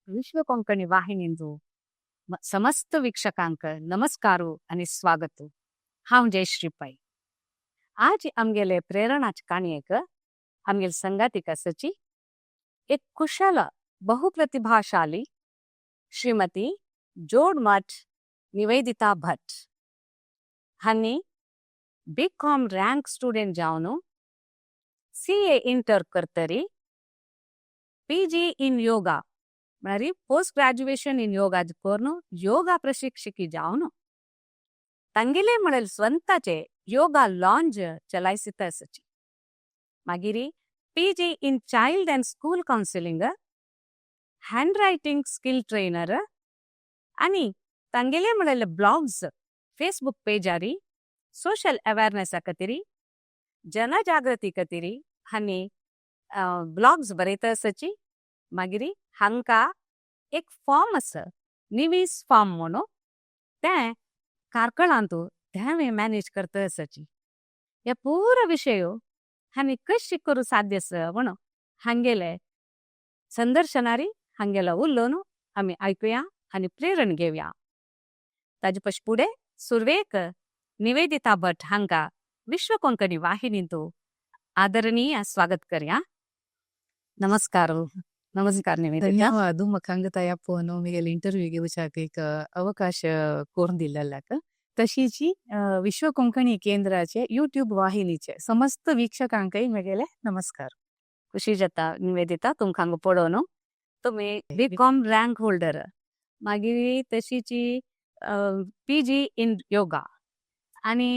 विश्व कोंकणी वाहिनींतु समस्त वीक्षकांक नमस्कार आनी स्वागत. हांव जयश्री पै. आज आमगेले प्रेरणाचे काणयेक आमगेले संगातीक आसची एक कुशल बहुप्रतिभाशाली श्रीमती जोडमठ निवेदिता भट हांणी बी कॉम रँक स्टुडंट जावन सीए इंटर करतरी पीजी इन योगा म्हळ्यार पोस्ट ग्रॅज्युएशन इन योगा करून योगा प्रशिक्षकी जावन तांगेले म्हळ्यार स्वताचे योगा लॉंज चलायसित आसची. मागीर PG in child and school counselling, hand writing skill trainer आनी तांगेले म्हळ्यार ब्लॉग्स फेसबुक पेजारी सोशल अवेअरनेसा खातीर, जनजागृती खातीर हांणी ब्लॉग्स बरयता आसची. मागीर हांकां एक फॉर्म आसा, निवीस फॉर्म म्हणून, तें कार्कळांतू तें मॅनेज करता आसची. हे पुरा विशय हांणी कशी करूं साध्य आसा म्हणून हांगेले संदर्शनारी हांगेलो उलोवन आमी आयकुया आनी प्रेरण घेवया. ताजे पशी फुडें सुरवेक निवेदिता भट हांकां विश्व कोंकणी वाहिनींतू आदरणीय स्वागत करया. नमस्कार, नमस्कार निवेदिता. ಧನ್ಯವಾದ ಮಕಾಂಗತಾಯ ಫೋನು ಮಿಗೆಲ್ ಇಂಟರ್ವ್ಯೂಗೆ ಉಚಾಕ एक ಅವಕಾಶ करून दिलेल्याक. तशीची विश्व कोंकणी केंद्राचे युट्यूब वाहिनीचे समस्त वीक्षकांकय म्हगेले नमस्कार. खुशी जाता निवेदिता तुमकां हांगा पळोवन. तुमी बी कॉम रँक होल्डर, मागीर तशीची पीजी इन योगा आनी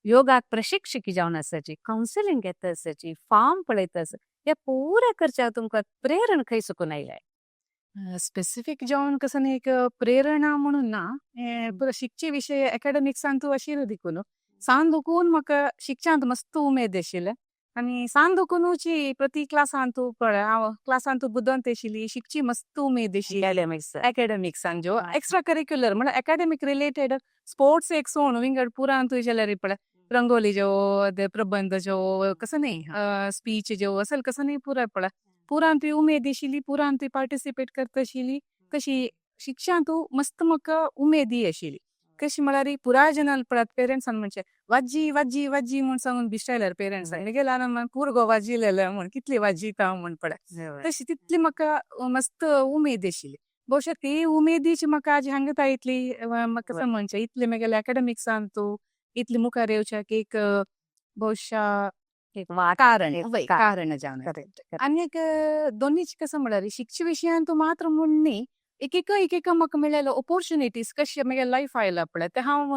योगा प्रशिक्षकी जावन आसाची, कावन्सिलींग घेता आसाची, फार्म पळयता आसा. हे पुरा करच्याक तुमकां प्रेरण खंय सुकून आयलें? स्पेसिफीक जावन कसं न्ही एक प्रेरणा म्हणून ना. हें पुरो शिकचे विशय एकाडेमिक्सान तूं आशिल्लो देखून सान दुखून म्हाका शिकच्यांत मस्त उमेद आशिल्ले आनी सान दुखुनूची प्रति क्लासान तूं पळय हांव क्लासान तूं बुदवंत आशिल्ली, शिकची मस्त उमेद आशिल्ली. एकाडेमिक्स. एकाडेमिक्सान ज्यो एक्स्ट्रा करिक्युलर म्हळ्यार एकाडेमीक रिलेटेड स्पोर्ट्स एक सोण विंगड पुरान तुजें जाल्यार पळय रंगोली ज्यो, ते प्रबंध ज्यो, कसं न्ही स्पीच ज्यो असेल कसं न्ही पुराय पळय पुरान तुवें उमेद आशिल्ली, पुरान तुवें पार्टिसिपेट करता आशिल्ली. तशी शिक्षण तूं मस्त म्हाका उमेदी आशिल्ली. कशी म्हळ्यार पुराय जनाल पळयात पेरंट्सान म्हणचे वाजी वाजी वाजी म्हूण सांगून बिश्टायल्यार पेरंट्सान मेगेल्या ल्हान पुरगो वाजिलेले म्हूण कितली वाजयता म्हूण पळय तशी तितली म्हाका मस्त उमेद आशिल्ली. बहुशा ती उमेदीची म्हाका आज हांगा इतली म्हाका कसं म्हणचें इतले मेगेल्या एकाडेमिक्सान तूं इतली मुखार येवच्याक एक बहुशा एक वाट. कारण एक वय कारण जावन. आनी एक दोनीच कसं म्हळ्यार शिकचे विशयान तूं मात्र म्हूण न्ही, एक एक एक एक म्हाका मेळ्ळेलो ऑपोर्चुनिटीज कशे म्हगे लायफ आयला पळय ते हांव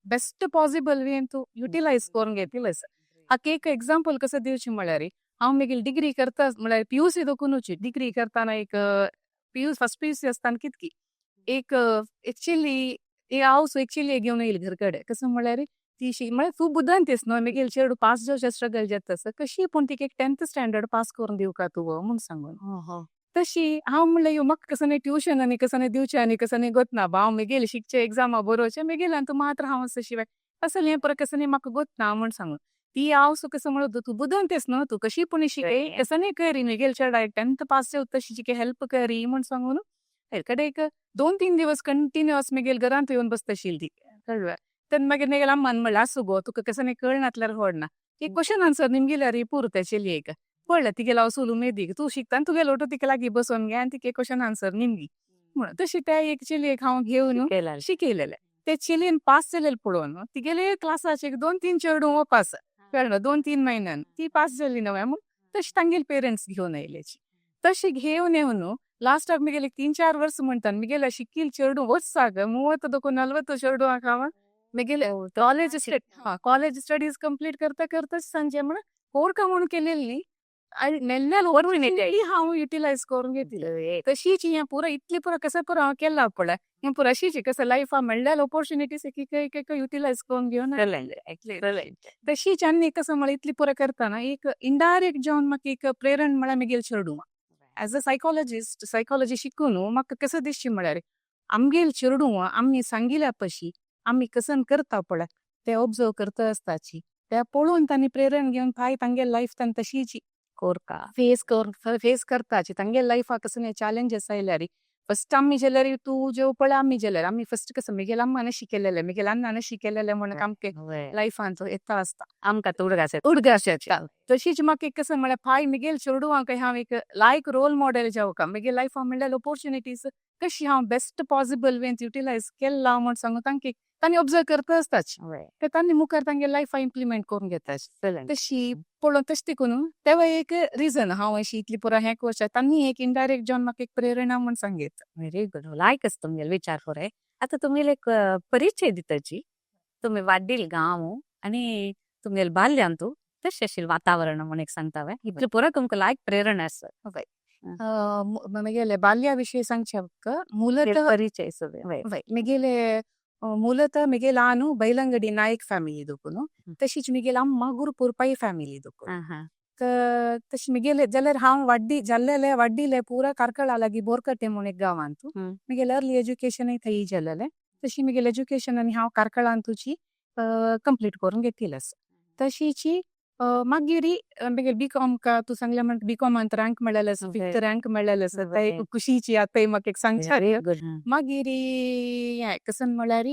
बेस्ट पॉसिबल वेन तूं युटिलायज करून घेतिल्लें आसा. हाका एक एग्जाम्पल कसं दिवचें म्हळ्यार हांव मागीर डिग्री करता म्हळ्यार पीयूसी दोकुनूच डिग्री करतना एक पीयू फर्स्ट पीयूसी आसतना कितकी एक एक्चुअली एक हांव एक घेवन येयली घर कडेन. कसं म्हळ्यार ती म्हळ्यार खूब बुदवंत न्हय मागीर चेडूं पास जावचें स्ट्रगल जाता आसा कशी पूण तिका एक टेंथ स्टँडर्ड पास करून दिवका तूं म्हूण सांगून. तशी हांव म्हणलें यो म्हाका कसं न्ही ट्युशन आनी कसं न्ही दिवचें आनी कसं न्ही गोतना हांव मेगेलें शिकचें एग्जामा बरोवचें मेगेलें आनी तूं मात्र हांव शिवाय असलें हें परत कसं न्ही म्हाका गोतना म्हूण सांगून. ती हांव सो कसं म्हणत तूं बुदवंत न्हू तूं कशी पूण शिकय कसं न्ही करी मेगेले चेड्याक टेंथ पास जावं तशी तिका हेल्प करी म्हूण सांगून कडे एक 2-3 दिवस कंटिन्युअस मेगेले घरांत येवन बसता आशिल्ली ती कळ्ळें. तेन्ना मागीर मेगेले अम्मान म्हणलें आसूं गो तुका कसं न्ही कळनातल्यार व्हडना एक क्वेश्चन आन्सर निमगिल्यार पुरो त्या चलयेक पळयलें तिगेलो हांव सोलून मेदीक तूं शिकता आनी तुगेलो ओटो तिका लागीं बसोवन घे आनी तिका क्वेश्चन आन्सर निमगी म्हणून. तशी त्या एक चलयेक हांव घेवन शिकयलेलें. ते चलयेन पास जालेलें पळोवन तिगेले क्लासाचे 2-3 चेडूं पास कळ्ळें 2-3 म्हयन्यान ती पास जाली न्हय म्हूण तशी तांगेले पेरंट्स घेवन आयलेची. तशी घेवन येवन लास्टाक मेगेले 3-4 वर्स म्हणटा मेगेले शिकील चेडूं वचसाक 30 दोको 40 चेडूं हांव मेगेले कॉलेज कॉलेज स्टडीज कंप्लीट करता करता सांजे म्हण कोरका म्हणून केलेली न्ही आनी नेल्ल्याल हांव युटिलायज करून घेतिल्लें. तशीच हें पुरो इतलें पुरो कसं पुरो हांव केलां पळय हें पुरो अशीच कसं लायफा मेळ्ळेले ऑपोर्चुनिटीज एक एक एक युटिलायज करून घेवन तशीच आनी कसं म्हळ्यार इतली पुरो करतना एक इनडायरेक्ट जावन म्हाका एक प्रेरण म्हळ्यार मेगेले चेडूं. एज अ सायकोलॉजिस्ट सायकोलॉजी शिकून म्हाका कसं दिसचें म्हळ्यार आमगेले चेडूं आमी सांगिल्या पशी आमी कसन करता पळय ते ऑब्जर्व करता आसताची ते पळोवन तांणी प्रेरण घेवन पाय तांगेले लायफ तांणी तशीच कोरका. फेस कर फेस करताची तांगे लायफाक कसले चॅलेंजेस आयल्यार फर्स्ट आमी जाल्यार तूं जेव पळय, आमी जाल्यार आमी फर्स्ट कसं मिगेल अम्मान शिकयलेले, मिगेल अन्नान शिकयलेले म्हणून आमके लायफान तो येता आसता. आमकां तो उडगास. उडगास येता. तशीच म्हाका एक कसं म्हळ्यार पाय मिगेल चेडवांक हांव एक लायक रोल मॉडेल जावका, मिगेल लायफान मेळ्ळेले ऑपॉर्च्युनिटीज कशी हांव बेस्ट पॉसिबल वेन युटिलायज केला म्हण सांगून तांकां तांणी ऑब्जर्व करता आसताच. ते तांणी मुखार तांगे लायफा इम्प्लिमेंट करून घेताच. तशी पळोवन तशें देखून तेवूय एक रिजन हांव अशी इतली पुरो हें करचें, तांणी एक इनडायरेक्ट जावन म्हाका एक प्रेरणा म्हण सांगयत. व्हेरी गुड, लायकच तुमगेले विचार बरे. आतां तुमगेले एक परिचय दिताची, तुमी वाड्डील गांव आनी तुमगेले बाल्यांतू तशें आशिल्लें वातावरण म्हण एक सांगता वे. इतलें पुरो तुमकां लायक प्रेरणा आसा. म्हगेले बाल्या विशयी सांगचें म्हाका ಮೂಲತಃ परिचय सगळें. वय, मिगेले ಮೂಲತಃ मिगेल आनु बैलंगडी नायक फॅमिली दोकून, तशीच मिगेल अम्मा गुरुपूर पै फॅमिली दोकून. तर तशी मिगेले जाल्यार हांव वाड्डी जाल्लेले, वाड्डिले पुरा कार्कळा लागीं बोरकटे म्हूण एक गांवांतू. मिगेले अर्ली एज्युकेशनय थंय जालेलें. तशी मिगेले एज्युकेशन आनी हांव कार्कळांतूची कंप्लीट करून घेतिल्लें आसा. तशीची मागीर मिगेले बी कॉम का तूं सांगलें म्हण बी कॉमांत रँक मेळ्ळेलें आसा, फिफ्थ रँक मेळ्ळेलें आसा, ते एक खुशीची आतां म्हाका एक सांगच्या. मागीर हें कसं म्हळ्यार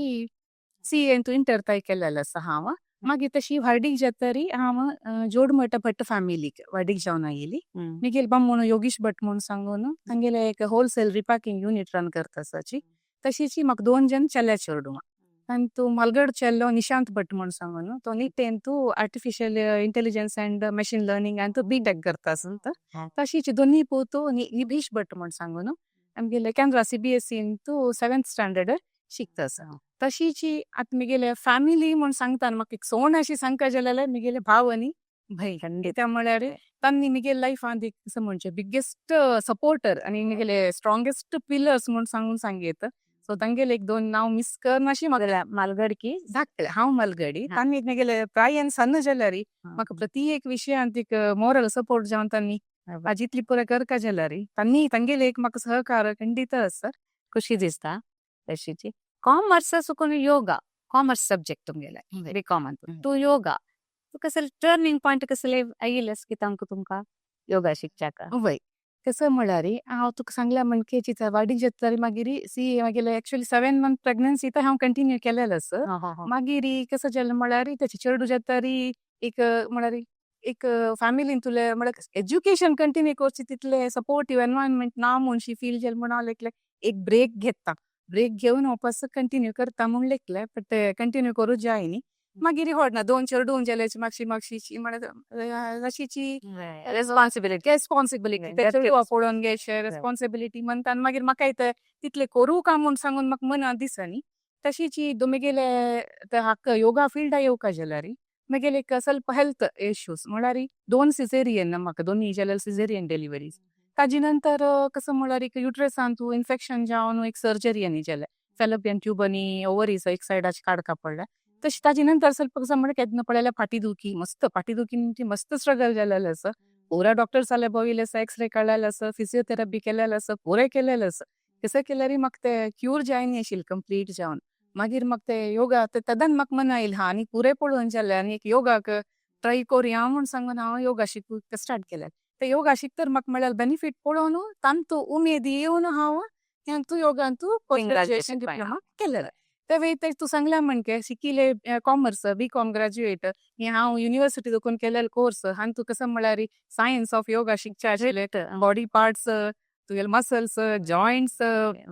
सी एन तूं इंटर थंय केलेलें आसा हांव. मागीर तशी व्हार्डीक जातरी हांव जोडमठ भट फॅमिलीक व्हार्डीक जावन आयली. मिगेल बामूण योगीश भट म्हूण सांगून तांगेले एक होलसेल रिपॅकिंग युनिट रन करता आसाची. तशीची म्हाका दोन जण चेले चेडवां. आनी मालगड चेलो निशांत भट म्हूण सांगून तो निटेंतू artificial intelligence and machine learning आनी तो बी टेक करता आसा. तशीच दोन्ही पूत निभीश भट म्हूण सांगून आमगेले केनरा सीबीएसईन तू सेवेंथ स्टँडर्ड शिकता आसा. तशीची आतां मिगेले फॅमिली म्हूण सांगता म्हाका एक सोण अशी सांगका जाल्यार मिगेले भाव आनी भयण. कित्याक म्हळ्यार तांणी मिगेले लायफांत एक कसं म्हणचें बिगेस्ट सपोर्टर आनी मिगेले स्ट्रॉंगेस्ट पिलर्स म्हूण सांगून सांगयत. सो तांगेले एक दोन नांव मिस करनाशी म्हाका. मालगड की? धाकटे हांव मालगडी. तांणी मिगेले प्रायन सन्न जाल्यार म्हाका प्रति एक विशयांत एक मोरल सपोर्ट जावन तांणी आज इतली पुरो करका जाल्यार तांणी तांगेले एक म्हाका सहकार खंडीत आसा. खुशी दिसता तशीची. कॉमर्स सुकून योगा, कॉमर्स सब्जेक्ट तुमगेले बी कॉमान तूं योगा, तूं कसले टर्निंग पॉयंट कसले आयिल्लें की तांकां तुमकां योगा शिकच्याक? वय, कसं म्हळ्यार हांव तुका सांगल्या म्हणके वाडीक जाता मागीर सी मागीर एक्चुअली 7 मंथ प्रेग्नन्सी तर हांव कंटिन्यू केलेलें आसा. मागीर कसं जालें म्हळ्यार तेचे चेडूं जातरी एक म्हळ्यार एक फॅमिलीन तुले म्हळ्यार एज्युकेशन कंटिन्यू करची तितले सपोर्टीव एनवायरमेंट ना म्हूण शी फील जालें म्हूण हांव लेखलें एक ब्रेक घेता, ब्रेक घेवन वापस कंटिन्यू करता म्हूण लेखलें, बट कंटिन्यू करूं जाय न्ही. मागीर ना दोन चेडूं जाल्यार मातशी मातशी म्हळ्यार अशीची रेस्पॉन्सिबिलिटी. रेस्पॉन्सिबिलिटी, ते चेडवा पळोवन घे रेस्पॉन्सिबिलिटी म्हणटा. आनी मागीर म्हाका ते तितले करूं काय म्हूण सांगून म्हाका मनात दिसनी. तशीची म्हगेले ते हाका योगा फिल्डा येवका जाल्यार म्हगेले एक ಸ್ವಲ್ಪ हेल्थ इश्यूज, म्हळ्यार दोन सिझेरियन म्हाका, दोनूय जाल्यार सिझेरियन डिलिव्हरीज. ताजे नंतर कसं म्हळ्यार एक युट्रसांतू इन्फेक्शन जावन एक सर्जरी आनी जालें, फेलोपियन ट्यूब आनी ओवरीज एक सायडाचे काडका पडले. तशी ताजे नंतर ಸ್ವಲ್ಪ कसं म्हळ्यार केन्ना पळयल्यार फाटी दुखी, मस्त फाटी दुखीन ती मस्त स्ट्रगल जालेलें आसा. पुरा डॉक्टर्साले भोविल्ले आसा, एक्सरे काडलेले आसा, फिजियोथेरपी केलेले आसा, पुरें केलेलें आसा. कसं केल्यार म्हाका ते क्यूर जायना आशिल्लें कंप्लीट जावन. मागीर म्हाका ते योगा तेदान म्हाका मना आयलें हा आनी पुरें पळोवन जालें आनी एक योगाक ट्राय करुया म्हूण सांगून हांव योगा शिकूंक स्टार्ट केलें. ते योगा शिकतर म्हाका मेळ्ळें बेनिफीट पळोवन तांतू उमेद येवन हांव तूं योगांतू पोस्ट ग्रॅज्युएशन डिप्लोमा केलेलें. ते ते तूं सांगल्या म्हणके शिकिले कॉमर्स, बी कॉम ग्रॅज्युएट हे हांव युनिवर्सिटी दोकून केलेले कोर्स. हांतू कसं म्हळ्यार सायन्स ऑफ योगा शिकचे आशिल्ले, बॉडी पार्ट्स, तुगेले मसल्स, जॉयंट्स,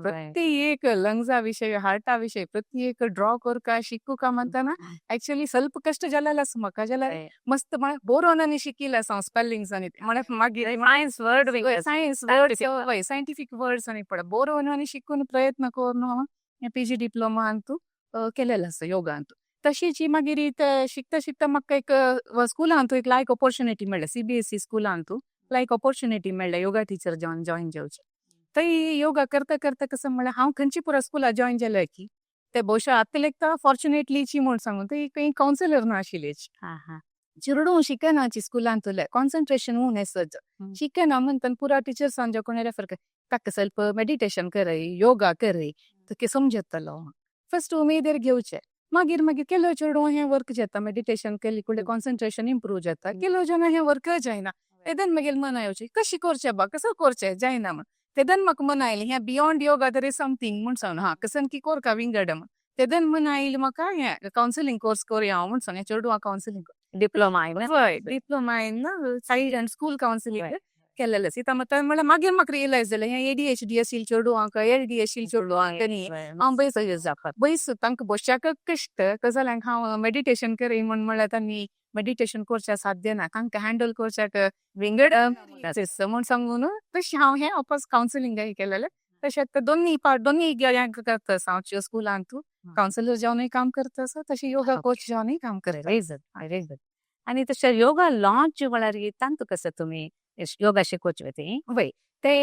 प्रत्येक लंग्सा विशय, हार्टा विशय प्रत्येक ड्रॉ करका शिकूका म्हणताना एक्चुअली ಸ್ವಲ್ಪ कष्ट जालेलें आसा म्हाका. जाल्यार मस्त बरोवन आनी शिकिल्लें आसा हांव स्पेलिंग्स आनी म्हळ्यार मागीर सायन्स वर्ड. सायन्स वर्ड्स, वय, सायंटिफीक वर्ड्स आनी पळय बरोवन आनी शिकून प्रयत्न करून हांव पीजी डिप्लोमा अंतू केलेलें आसा योगांतू. तशीच मागीर ते शिकता शिकता म्हाका एक स्कुलांतू एक लायक ऑपॉर्च्युनिटी मेळ्ळें, सीबीएसई स्कुलांतू लायक ऑपॉर्च्युनिटी मेळ्ळें योगा टिचर जावन जॉईन जावचें. थंय योगा करता करता कसं म्हळ्यार हांव खंयची पुरा स्कुला जॉईन जालें की ते बहुशा आतां लेगीत फॉर्च्युनेटलीची म्हूण सांगून थंय खंय कावन्सिलर नाशिल्लेच. चेडूं शिकनाची स्कुलांतुले, कॉन्सन्ट्रेशन उणें आसत, शिकना म्हणटन पुरा टिचर्सान जो कोण रेफर कर ताका ಸ್ವಲ್ಪ मेडिटेशन करय, योगा करय, तुका समजतलो. फर्स्ट उमेदीर घेवचें, मागीर मागीर केलो चेडूं हें वर्क जाता, मेडिटेशन केली कूडे कॉन्सन्ट्रेशन इम्प्रूव जाता. केलो जाण हें वर्क जायना. तेदन मागीर मन येवचें कशी करचें बा, कसो करचें जायना म्हण. तेदन म्हाका मन आयलें हें beyond yoga there is something म्हूण सांगून, हा कसन की कोरका विंगड म्हण. तेदन मन आयलें म्हाका हें कावन्सिलींग कोर्स करुया हांव म्हूण सांग, चेडवां कावन्सिलींग. डिप्लोमा. हय, डिप्लोमा ना चायल्ड अँड स्कूल कावन्सिलींग केलेलें. सीता म्हळ्यार मागीर म्हाका रियलायज जालें हें एडीएचडी आशिल्ले चेडवांक, एलडी आशिल्ले चेडवांक न्ही, हांव बैस बैस तांकां बसच्याक कश्ट जाल्यार हांव मेडिटेशन करी म्हूण म्हळ्यार तांणी मेडिटेशन करच्या साध्य ना, तांकां हँडल करच्याक विंगड म्हूण सांगून तशें हांव हें वापस कावन्सिलींग केलेलें. तशें दोन्ही पार्ट दोन्ही करता हांव स्कुलांत कावन्सिलर जावनूय काम करता आसा, तशें योगा कोच जावनूय काम करता. Very good, very good. आनी तशें योगा लॉन्च म्हळ्यार तांतू कसं तुमी योगा शिकोवचे ती? वय. ते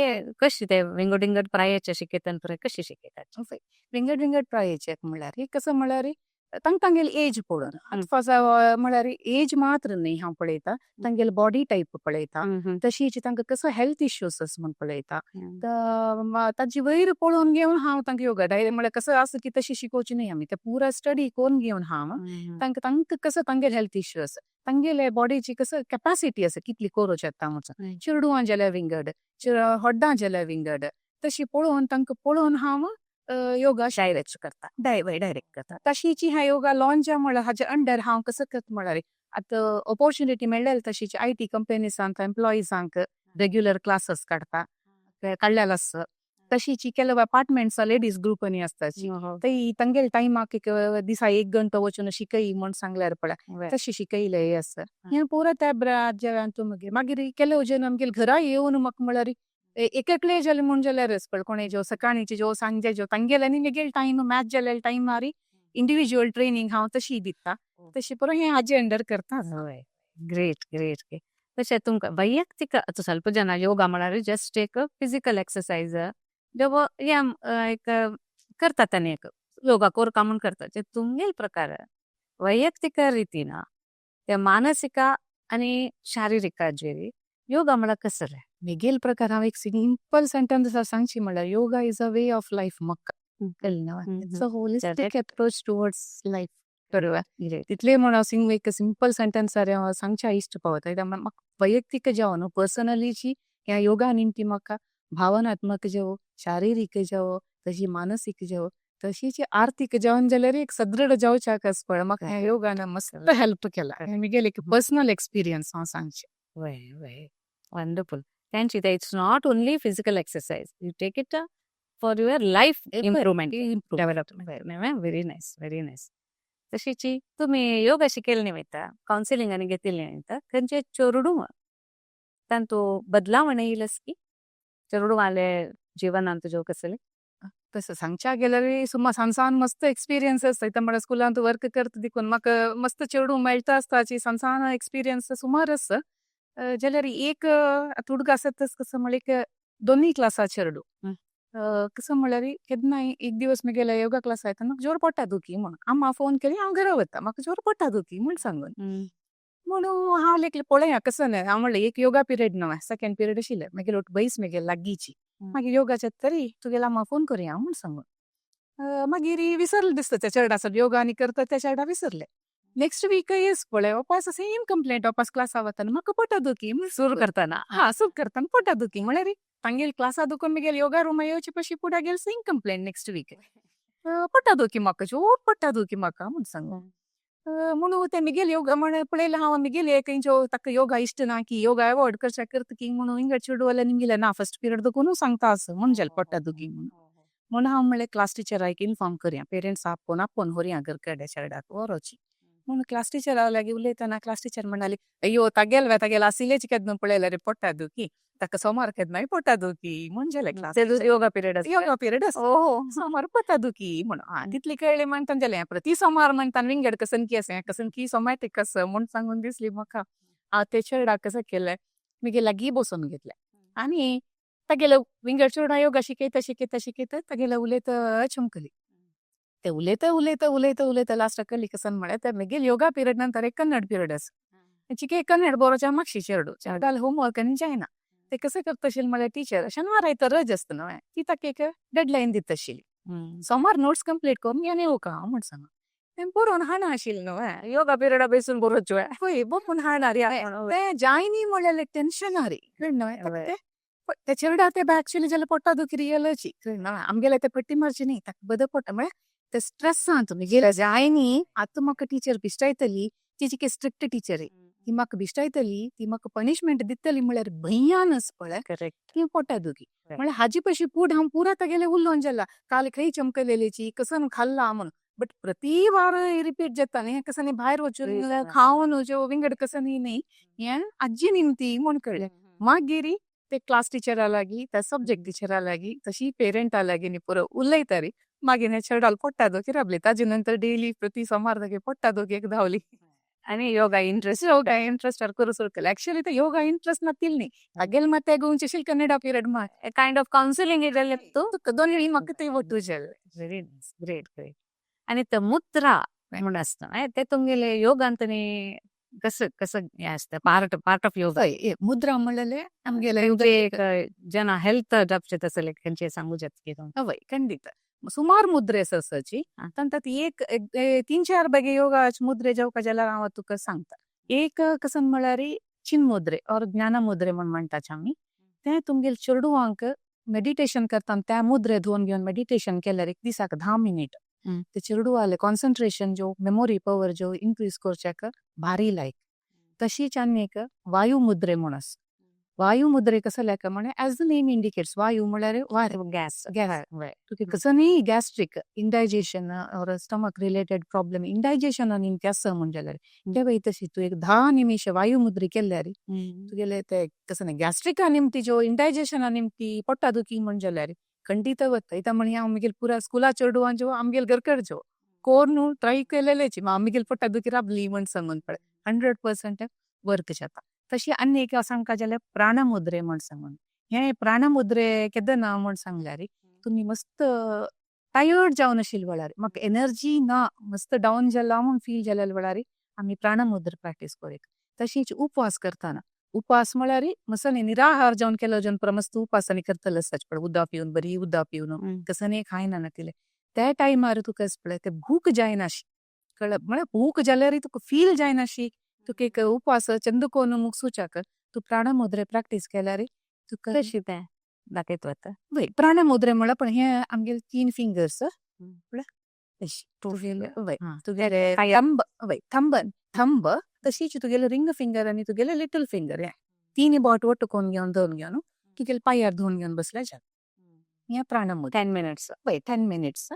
कशी ते विंगड विंगड प्रायेचे शिकयतात, कशी शिकयतात? वय, विंगड विंगड प्रायेचे म्हळ्यार कसं म्हळ्यार तांकां तांगेली एज पळोवन, आतां म्हळ्यार एज मात्र न्ही हांव पळयता, तांगेली बॉडी टायप पळयता, तशीच तांकां कसो हेल्थ इश्यूज आसा म्हूण पळयता, ताजी वयर पळोवन घेवन हांव तांकां योगा डायरेक्ट म्हळ्यार कसो आसा की तशी शिकोवची न्ही आमी, ते पुरा स्टडी करून घेवन हांव तांकां तांकां कसो तांगेले हेल्थ इश्यू आसा, तांगेले बॉडीची कसो कॅपासिटी आसा कितली करूं शकता म्हणून, चेडवां जाल्यार विंगड, होड्डां जाल्यार विंगड, तशी पळोवन तांकां पळोवन हांव योगा डायरेक्ट करता. डायरेक्ट करता. तशीची ह्या योगा लॉन्च म्हळ्यार हाजे अंडर हांव कसं करता म्हळ्यार आतां ऑपॉर्च्युनिटी मेळ्ळेली तशीची IT कंपनीसांक एम्प्लॉइजांक रेग्युलर क्लासेस काडटा, काडलेले आसा. तशीची ಕೆಲವು अपार्टमेंट्स लेडीज ग्रुप आनी आसताची, ती तांगेले टायमाक एक दिसा एक घंटो वचून शिकय म्हूण सांगल्यार पळय तशी शिकयले आसा. हें पुरा त्या मागीर मागीर ಕೆಲವು जन आमगेले घरा येवन म्हाका म्हळ्यार एक एकले जालें म्हूण जाल्यारच पळय कोणे ज्यो सकाळींचे ज्यो सांजे ज्यो तांगेले आनी म्हगेले टायम मॅच जालेले टायमार इंडिविज्युअल ट्रेनिंग हांव तशी दिता, तशी पुरो हें हाजे अंडर करता. हय, ग्रेट ग्रेट. तशें तुमकां वैಯಕ್तिक आतां ಸ್ವಲ್ಪ ಜನ ಯೋಗ म्हळ्यार जस्ट एक फिजिकल एक्सरसाइज जेव हें एक करतात तांणी, एक योगा कोरका म्हूण करतात. जे तुमगेल प्रकार वैಯಕ್ತಿಕ ರೀತಿನ ते मानसिक आनी शारिरीक योगा म्हळ्यार कसलें? म्हगेल प्रकार हांव एक सिंपल सेंटन्स सांगची म्हळ्यार yoga is a way of life म्हाका. It's a holistic approach towards life. बरोबर, तितले म्हूण हांव एक सिंपल सेंटन्स हांव सांगच्या इश्ट पावता. कित्याक म्हाका वैयक्तीक जावं न्हू पर्सनलीची ह्या योगा निमती म्हाका भावनात्मक जावं, शारिरीक जावं, तशी मानसीक जावं, तशीच आर्थीक जावन जाल्यार एक सदृढ जावच्याक आसा पळय, म्हाका ह्या योगान मस्त हेल्प केला. म्हगेले एक पर्सनल एक्सपिरियन्स हांव सांगचें. वय वय, वंडरफुल. तांची ते it's not only physical exercise, you take it for your life improvement, development. Very nice, very nice. तशीची तुमी योगा शिकेल निमित्त कावन्सिलिंग आनी घेतिल्ले निमित्त खंयचे चेडूं तांतू बदलावण येयलस की चेडवाले जीवनांत जो कसले? तसं सांगच्या गेल्यार सुमार सान सान मस्त एक्सपिरियन्स आसता. इतलें म्हळ्यार स्कुलांत वर्क करता देखून म्हाका मस्त चेडूं मेळटा आसताची सान सान एक्सपिरियन्स सुमार आसा. जाल्यार एक आतां हुडग आसतच कसं म्हळ्यार एक दोनूय क्लासा चेडूं कसं म्हळ्यार केन्नाय एक दिवस म्हगेल्या योगा क्लास येता म्हाका जोर पोटा दुखी म्हूण अम्मा फोन केली, हांव घरा वता म्हाका जोर पोटा दुखी म्हूण सांगून, म्हणून हांव लेखलें पळया कसं न्हय. हांव म्हणलें एक योगा पिरियड न्हय, सेकंड पिरियड आशिल्लें मागीर बैस म्हगेले लागींची, मागीर योगाचे तरी तुगेल्या अम्मा फोन करुया म्हूण सांगून. मागीर विसरलें दिसता त्या चेडा योगा आनी करता त्या चेडा विसरलें. नेक्स्ट वीक येस पळय वापस सेम कंप्लेंट, वापस क्लासा वतना म्हाका पोटा दुखी. सुरू करतना. हा, सुरू करतना पोटा दुखी म्हळ्यार तांगेले क्लासा दुखून म्हगेले योगा रुमा येवचे पशी फुडें गेले सेम कंप्लेंट नेक्स्ट वीक, पोटा दुखी म्हाका, जोर पोटा दुखी म्हाका म्हूण सांगून. म्हणून ते म्हगेले योगा म्हण पळयलें हांव म्हगेले खंयचो ताका योगा इश्ट ना की योगा अवॉयड करच्या करता की म्हणून हिंगा चेडवाले निमगेले ना फर्स्ट पिरियड दुखून सांगता आसा म्हूण जालें पोटा दुखी म्हणून. म्हणून हांव म्हणलें क्लास टिचराक इन्फॉर्म करया, पेरंट्स आपोवन आपोवन व्हरया घर कडेन चेड्याक व्हरोची म्हणून. क्लास टिचरा लागीं उलयतना क्लास टिचर म्हणाली, अय्यो तागेल वे तागेल आशिल्लेच केन्ना पळयल्यार पोटा दुखी, ताका सोमार केन्नाय पोटा दुखी म्हूण जालें class. Yoga period. Yoga period सोमार पोटा दुखी म्हणून. हा, तितली कळ्ळी म्हणटा जालें प्रति सोमार म्हणटा विंगड कसन की आसा कसन की सोमॅटीक आसा म्हूण सांगून दिसली म्हाका. हांव ते चेरडाक कसं केलें, म्हगे लागीं बसोवन घेतलें आनी तागेले विंगड चेडवां योगा शिकयता शिकयता शिकयता तागेले उलयता चमकली ते उलयता उलयता उलयता उलयता लास्टाक कळ्ळी कसन म्हळ्यार ते म्हगेले योगा पिरियड नंतर एक कन्नड पिरियड आसा, चिके कन्नड बरोवच्या मागशी चेडू चेडाल होमवर्क आनी जायना. ते कसं करता आशिल्लें म्हळ्यार टिचर शेनवार आयतार रज आसता न्हय, ती ताका एक डेडलायन दिता आशिल्ली, सोमार नोट्स कंप्लीट करून घेवन येवका म्हूण सांगून. तें बरोवन हाणा आशिल्लें न्हू. योगा पिरियडा बेसून बरोवचो. पळय, बरोवन हाडणार तें जायनी म्हणलें टेन्शन हारी, कळ्ळें न्हय? ते ते चेरडा ते ऍक्च्युली जाल्यार पोटा दुखी रियलाची, कळ्ळें न्हय? आमगेले ते पट्टी मारची न्ही, ताका बदं पोटा म्हळ्यार ते स्ट्रेस तुमी गेले जायनी. आतां म्हाका टिचर बिश्टायतली, ती स्ट्रिक्ट टिचर, ती म्हाका बिश्टायतली, ती म्हाका पनिशमेंट दितली म्हळ्यार भंयानच पळय ती पोटा दुखी. म्हळ्यार हाजी पशी पूड हांव पुरा तागेले उलोवन जाला, काल खंय चमकलेलीची, कसं खाल्ला म्हणून. बट प्रति वार रिपीट जाता न्ही, कसं भायर वचून खावन ज्यो विंगड कसं न्ही, हें आजी निमती म्हूण कळ्ळें. मागीर ते क्लास टिचरा लागीं, त्या सब्जेक्ट टिचरा लागीं, तशी पेरेंटा लागीं न्ही पुरो उलयतारी. मागीर हे चेरडाल पोट्टा दुखी राबली. ताजे नंतर डेली प्रति सोमार तागे पोट्टा दुखी एक धांवली. आनी योगा इंट्रस्ट? योगा इंट्रस्ट करू सुरू केलं. ऍक्च्युली ते योगा इंट्रस्ट नातील न्ही, तागेल मात गोंयचे कन्नडा पिरियड मात काइंड ऑफ काउन्सिलिंग इलेलें तूं. दोन म्हाका ते ಒಟ್ಟು जालें. Very nice, great great. आनी ते मुद्रा म्हूण आसता, ते तुमगेले योगांत कसं कसं हें आसता, पार्ट पार्ट ऑफ योगा? हय, मुद्रा म्हणलेले आमगेले एक जन हेल्थ बाबतीत आसले खंयचे सांगू जाता कितें? हय, खंडीत. सुमार मुद्रे आसाची. तांकां एक तीन चार बगे योगाचे मुद्रे जेवका जाल्यार हांव तुका सांगता. एक कसं म्हळ्यार चिन मुद्रे और ज्ञान मुद्रे म्हूण म्हणटाचे आमी. ते तुमगेले चेडवांक मेडिटेशन करता, त्या मुद्रे धुवन घेवन मेडिटेशन केल्यार एक दिसाक 10 मिनिट, ते चेडवाले कॉन्सन्ट्रेशन जो, मेमोरी पवर जो इन्क्रीज करच्याक भारी लायक. तशीच आनी एक वायू मुद्रे म्हूण आसा. वायू मुद्रे कसं लेका म्हळ्यार, एज the name indicates, वायू म्हळ्यार वारें. गॅस. गॅस. तुका कसं gastric indigestion or stomach related problem, indigestion आनी आसा म्हण जाल्यार ते तशी तूं एक 10 निमिष वायू मुद्रे केल्यार तुगेले ते कसं गॅस्ट्रिक निमती जो, इंडायजेशन निमती, पोटा दुखी म्हण जाल्यार खंडीत वता. इता म्हण हांव आमगेले पुरा स्कुला चेडवां जो, आमगेले घरकर जो कोर्न ट्राय केलेलेची, आमगेले पोटा दुखी राबली म्हण सांगून पळय, 100% वर्क जाता. तशी आनी एक सांगका जाल्यार प्राणमुद्रे म्हण सांगून. हे प्राणमुद्रे केन्ना म्हण सांगल्यार, तुमी मस्त टायर्ड जावन आशिल्ले वेळार, म्हाका एनर्जी ना, मस्त डावन जाला म्हूण फील जालेल्या वेळार आमी प्राणमुद्रा प्रॅक्टीस करूंक. तशीच उपवास करतना. उपवास म्हळ्यार मस्त निराहार जावन केलो जन मस्त उपवास आनी करतले आसता पळय, उदक पिवन, बरी उदक पिवन, कसं खायना नातिले, त्या टायमार तुका पळय ते भूक जायनाशी, कळ्ळें? म्हळ्यार भूक जाल्यार तुका फील जायनाशी, तुका एक उपवास चंद कोन मुगसूच्याक तूं प्राणमुद्रे प्रॅक्टीस केल्यार तुका कशी तें दाखयत वता? वय, प्राणमुद्रे म्हळ्यार पण हे आमगेले तीन फिंगर्स अशी तुगेले, वय, तुगेले थंब, वय, थंब थंब, तशीच तुगेले रिंग फिंगर आनी तुगेले लिटल फिंगर, हे तीन बोट ಒಟ್ಟು कोन घेवन धरून घेवन तुगेले पांयार धरून घेवन बसल्यार जाता. हे प्राणमुद्रा. 10 मिनिट्स? वय, 10 मिनिट्स.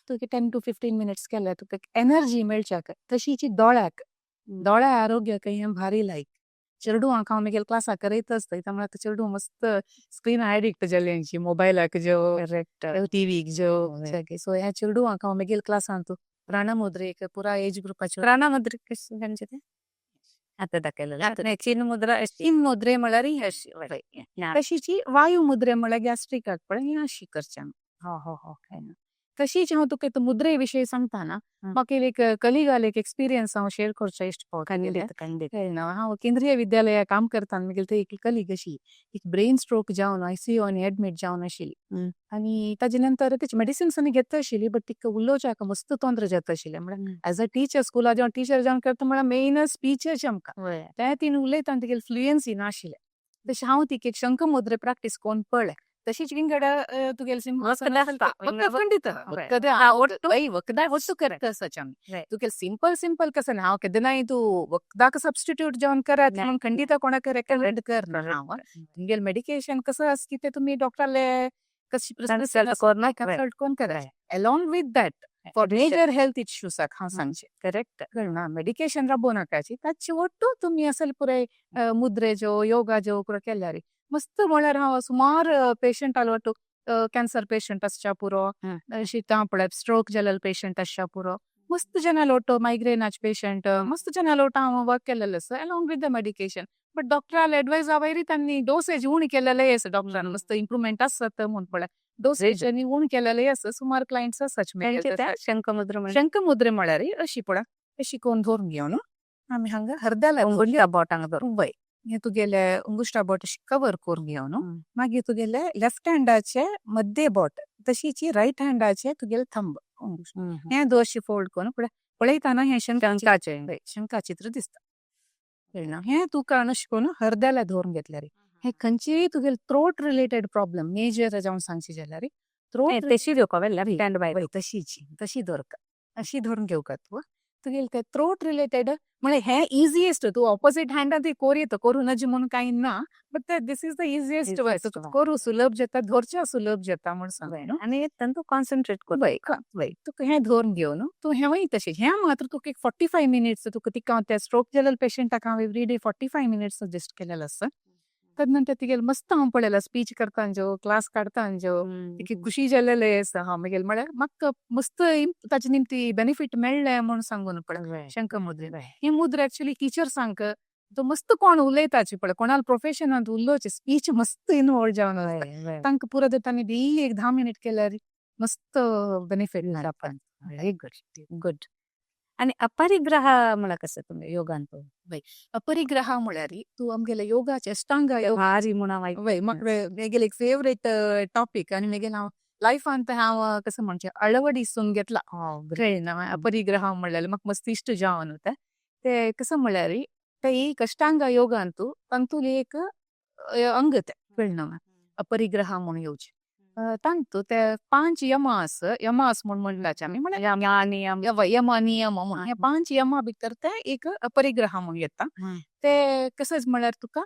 तुका 10 टू 15 मिनिट्स केल्यार तुका एनर्जी मेळच्याक. तशीच दोळ्याक, दोळ्या आरोग्याक हें भारी लायक. चेडवांक हांव म्हगेले क्लासाक करयत आसता. म्हळ्यार आतां चेडूं मस्त स्क्रीन एडिक्ट जाली हेंची, मोबायलाक ज्यो, टीव्हीक ज्यो. सो ह्या चेडवांक हांव म्हगेले क्लासांत प्राणमुद्रेक पुरा एज ग्रुपाचे. प्राणमुद्रे कशी खंयचे ते आतां दाखयलें? चीन मुद्रा अशी? चीन मुद्रे म्हळ्यार ही अशी. तशीच वायू मुद्रे म्हळ्यार गॅस्ट्रिकाक पळय ही अशी करचें. हो हो हो तशीच हांव तुका मुद्रे विशयी सांगता ना, म्हाका एक कलिगाल एक एक्सपिरियन्स हांव शेअर करचो इश्ट. खंडीत खंडीत. हांव केंद्रीय विद्यालया काम करताना म्हगेले थंय एक कलीग अशी एक ब्रेन स्ट्रोक जावन आयसीयू आनी एडमीट जावन आशिल्ली. आनी ताजे नंतर तेची मेडिसिन्स आनी घेता आशिल्ली, बट तिका उलोवच्याक मस्त तोंद्र जाता आशिल्लें. म्हळ्यार एज अ टिचर, स्कुला जेवन टिचर जावन करता म्हळ्यार मेन स्पीचच आमकां, ते तिणें उलयता तिगेली फ्लुएन्सी नाशिल्लें. तशें हांव तिका एक शंख मुद्रे प्रॅक्टीस करून पळय. तशीच विंगड तुगेले खंडीत वखदां वस्तू करेक्ट आसाची आमी. तुगेले सिंपल सिंपल कसं हांव केन्नाय तूं वखदाक सबस्टिट्यूट जावन करात म्हणून खंडीत कोणाक रेकमेंड करना हांव. तुमगेले मेडिकेशन कसं आसता ते तुमी डॉक्टराले कशी कन्सल्ट करून करात. Along with that, for major health इश्यूसाक हांव सांगचें, कळ्ळें ना? मेडिकेशन राबोवं नाकाची, ताचे ಒಟ್ಟು तुमी असल पुराय मुद्रे ज्यो, योगा ज्यो पुरो केल्यार मस्त. म्हळ्यार हांव सुमार पेशंट ಒಟ್ಟು कॅन्सर पेशंट आसच्या पुरो, शीतां पळय स्ट्रोक जालेले पेशंट आसच्या पुरो, मस्त जनाल ಒಟ್ಟು मೈग्रेनाचे पेशंट, मस्त जनाल ಒಟ್ಟು हांव वर्क केलेलें आसा along with the medication. But डॉक्टराले advice हांवें तांणी डोसेज उणी केलेले आसा. डॉक्टरान मस्त इम्प्रुवमेंट आसत म्हूण पळय डोसेज आनी उण केलेले आसा. सुमार क्लायंट्स आसाच. शंखमुद्रा? शंखमुद्रे म्हळ्यार अशी पळय, अशी कोण धरून घेवन आमी हांगा हरद्याला बोटांक धरून. वय, हे तुगेले अंगुष्ठा बोट अशी कवर करून घेवन, मागीर तुगेले लेफ्ट हँडाचे मध्य बोट, तशीच रायट हँडाचे तुगेले थंब, हे दोशी फोल्ड करून पळय पळयतना हें शंकाचें. शंकाचित्र दिसता, कळना? हें तुका अशें करून हरद्याला धरून घेतल्यार हे खंयचीय तुगेले थ्रोट रिलेटेड प्रॉब्लम मेजर जावन सांगची जाल्यार थ्रोट तशी घेवपा लेफ्ट हँड बाय. वय, तशीची तशी धरका, अशी धरून घेवका तूं. तुगेले ते थ्रोट रिलेटेड म्हळ्यार हे इजिएस्ट. तूं ऑपोजीट हँडान ती कोर येता, करूं नज म्हणून कांय ना, but this is the easiest way. Easiest one. करूं सुलभ जाता, धरच्या सुलभ जाता म्हूण सांग न्हू. आनी तांतू कॉन्सन्ट्रेट कर. वय वय, तुका हें धरून घेवन न्हू तूं हेंवूय तशें. हें मात्र तुका एक 45 मिनिट्स तुका तिका त्या स्ट्रोक जालेल्या पेशंटाक हांव every day 45 minutes suggest केलेलें आसा. तदनंतर तिगेले मस्त हांव पळयला स्पीच करता जो, क्लास काडता जो, तिका खुशी जालेले आसा. हांव मागीर म्हळ्यार म्हाका मस्त ताचे निमती बेनिफीट मेळ्ळें म्हूण सांगून पळय. शंख मुद्रेन ही मुद्रा एक्चुअली टिचर्सांक तो मस्त कोण उलयताची पळय, कोणाल प्रोफेशनांत उलोवचे स्पीच मस्त इनवॉल्व जावन आसता, तांकां पुरो तांणी डेली एक 10 मिनीट केल्यार मस्त बेनिफीट जाता. Very good good. आनी अपरिग्रह म्हळ्यार कसं तुमी योगान? अपरिग्रह म्हळ्यार तूं आमगेले योगाचे अष्टांग योग. भारी म्हूण हांव आयक. वय, म्हाका मेगेले एक फेवरेट टॉपीक आनी मेगेले हांव लायफांत हांव कसं म्हणचें अळवडिसून घेतला, कळ्ळें ना? अपरिग्रह म्हणलेलें म्हाका मस्त इश्ट जावन ते. ते कसं म्हळ्यार ते एक अष्टांग योगांतू तांतूले एक अंग ते, कळ्ळें ना? अपरिग्रह म्हूण येवचें तांतू ते पांच यमास, यमास म्हूण म्हणटाचे आमी, म्हळ्यार यम नियम. यम नियम म्हूण. हे पांच यमा भितर ते एक अपरिग्रह म्हूण येता. ते कसं म्हळ्यार तुका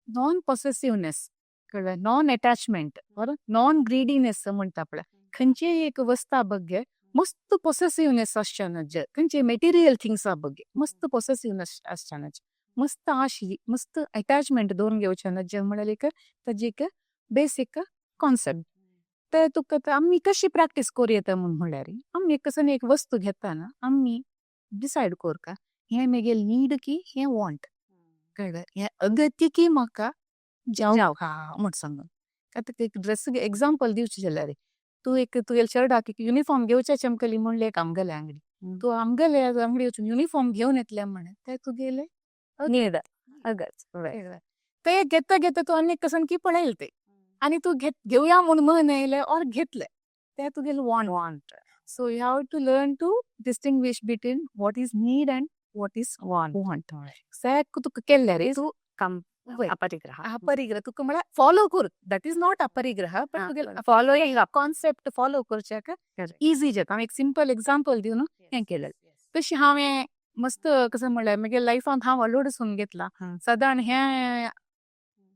नॉन पॉसेसिवनेस, कळ्ळें? नॉन अटॅचमेंट और नॉन ग्रीडीनेस म्हणटा पळय. खंयचीय एक वस्ता बग्गे मस्त पॉसेसिवनेस आसचे नज, खंयचे मेटिरियल थिंग्सा बग्गे मस्त पॉसेसिवनेस आसचे नज, मस्त आशी मस्त अटॅचमेंट दवरून घेवचे नज म्हळ्यार एक ताजी एक बेसीक कॉन्सेप्ट. ते तुका आतां आमी कशी प्रॅक्टीस करूं येता म्हूण म्हणल्यार आमी कसं एक वस्तू घेतना आमी डिसायड करका हें मेगेल नीड की हें वॉन्ट, कळ्ळें? हें अगत्य की म्हाका जावका म्हूण सांगून. आतां एक ड्रेस एग्जाम्पल दिवचें जाल्यार तूं एक तुगेले शर्टाक एक युनिफॉर्म घेवच्या चमकली म्हणलें एक आमगेले आंगडी, तूं आमगेले आंगडी वचून युनिफॉर्म घेवन येतलें म्हण ते तुगेले नीड अगच. ते घेता घेता तूं आनी कसन की पळयले ते आनी तूं घेवया म्हूण मन येयलें ऑर घेतलें, ते तुगेले want. Want. So you have to learn to distinguish between what is need and what is want. Want. सॅक तुका केल्लें रे तूं कम वय. अपरिग्रह. अपरिग्रह तुका म्हळ्यार फॉलो कर, that is not अपरिग्रह, बट तुगेले फॉलोइंग अप. कॉन्सेप्ट फॉलो करच्याक इजी जाता. हांव एक सिंपल एग्जाम्पल दिवन हें केलें. तशें हांवें मस्त कसं म्हणल्यार म्हगे लायफांत हांव अळवडसून घेतला. सादारण हें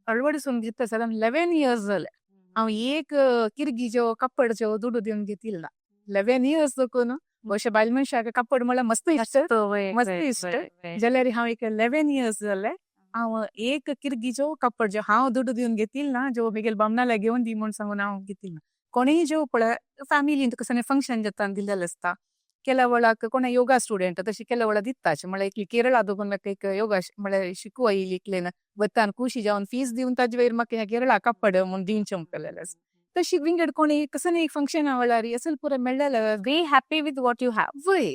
अळवडसून घेतला सादारण 11 इयर्स जाले. हांव एक किर्गीच्यो कपडच्यो दुडू दिवन घेतिल्ला ना 11 इयर्स देखून. अशें बायल मनशाक कपड म्हळ्यार मस्त इश्ट, मस्त इश्ट. जाल्यार हांव एक 11 इयर्स जाले हांव एक किर्गीच्यो कपड ज्यो हांव दुडू दिवन घेतील ना, ज्यो म्हगेले बामणाल्या घेवन दी म्हूण सांगून हांव घेतील ना. कोणूय ज्यो पळय फॅमिलीन कसलें फंक्शन जाता दिलेलें आसता केल्या वेळाक, कोण योगा स्टुडंट तशी केल्या वेळार दिता. अशें म्हळ्यार एकली केरळा दोगून म्हाका एक योगा म्हळ्यार शिकू आयिल्ली एकलेन वतान खुशी जावन फीस दिवन ताजे वयर म्हाका हें केरळा कपड म्हूण दिवचें म्हणलेलें आसा. तशी विंगड कोणी कसलें एक फंक्शना वेळार असल पुरो मेळ्ळेलें. Be happy with what you have. वय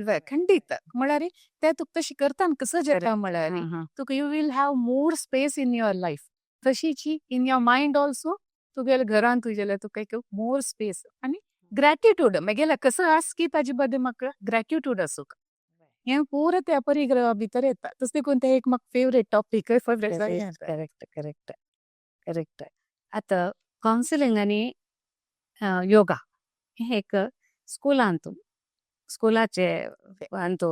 वय, खंडीत. म्हळ्यार ते तुका तशें करता कसं जाता म्हळ्यार तुका you will have more space in your life, तशीची in your mind also. तुगेल्या घरान तुजेल्या तुका एक मोर स्पेस आनी ग्रॅटिट्यूड मेगेल्या कसं आस की ताजे बद्दल म्हाका ग्रॅटिट्यूड आसूंक, हें पुरो त्या अपरिग्रहा भितर येता. तशें देखून तें एक म्हाका favourite topic, favourite. Correct correct correct. आतां कावन्सिलींग आनी योगा हें एक स्कुलांत, स्कुलाचे अंतू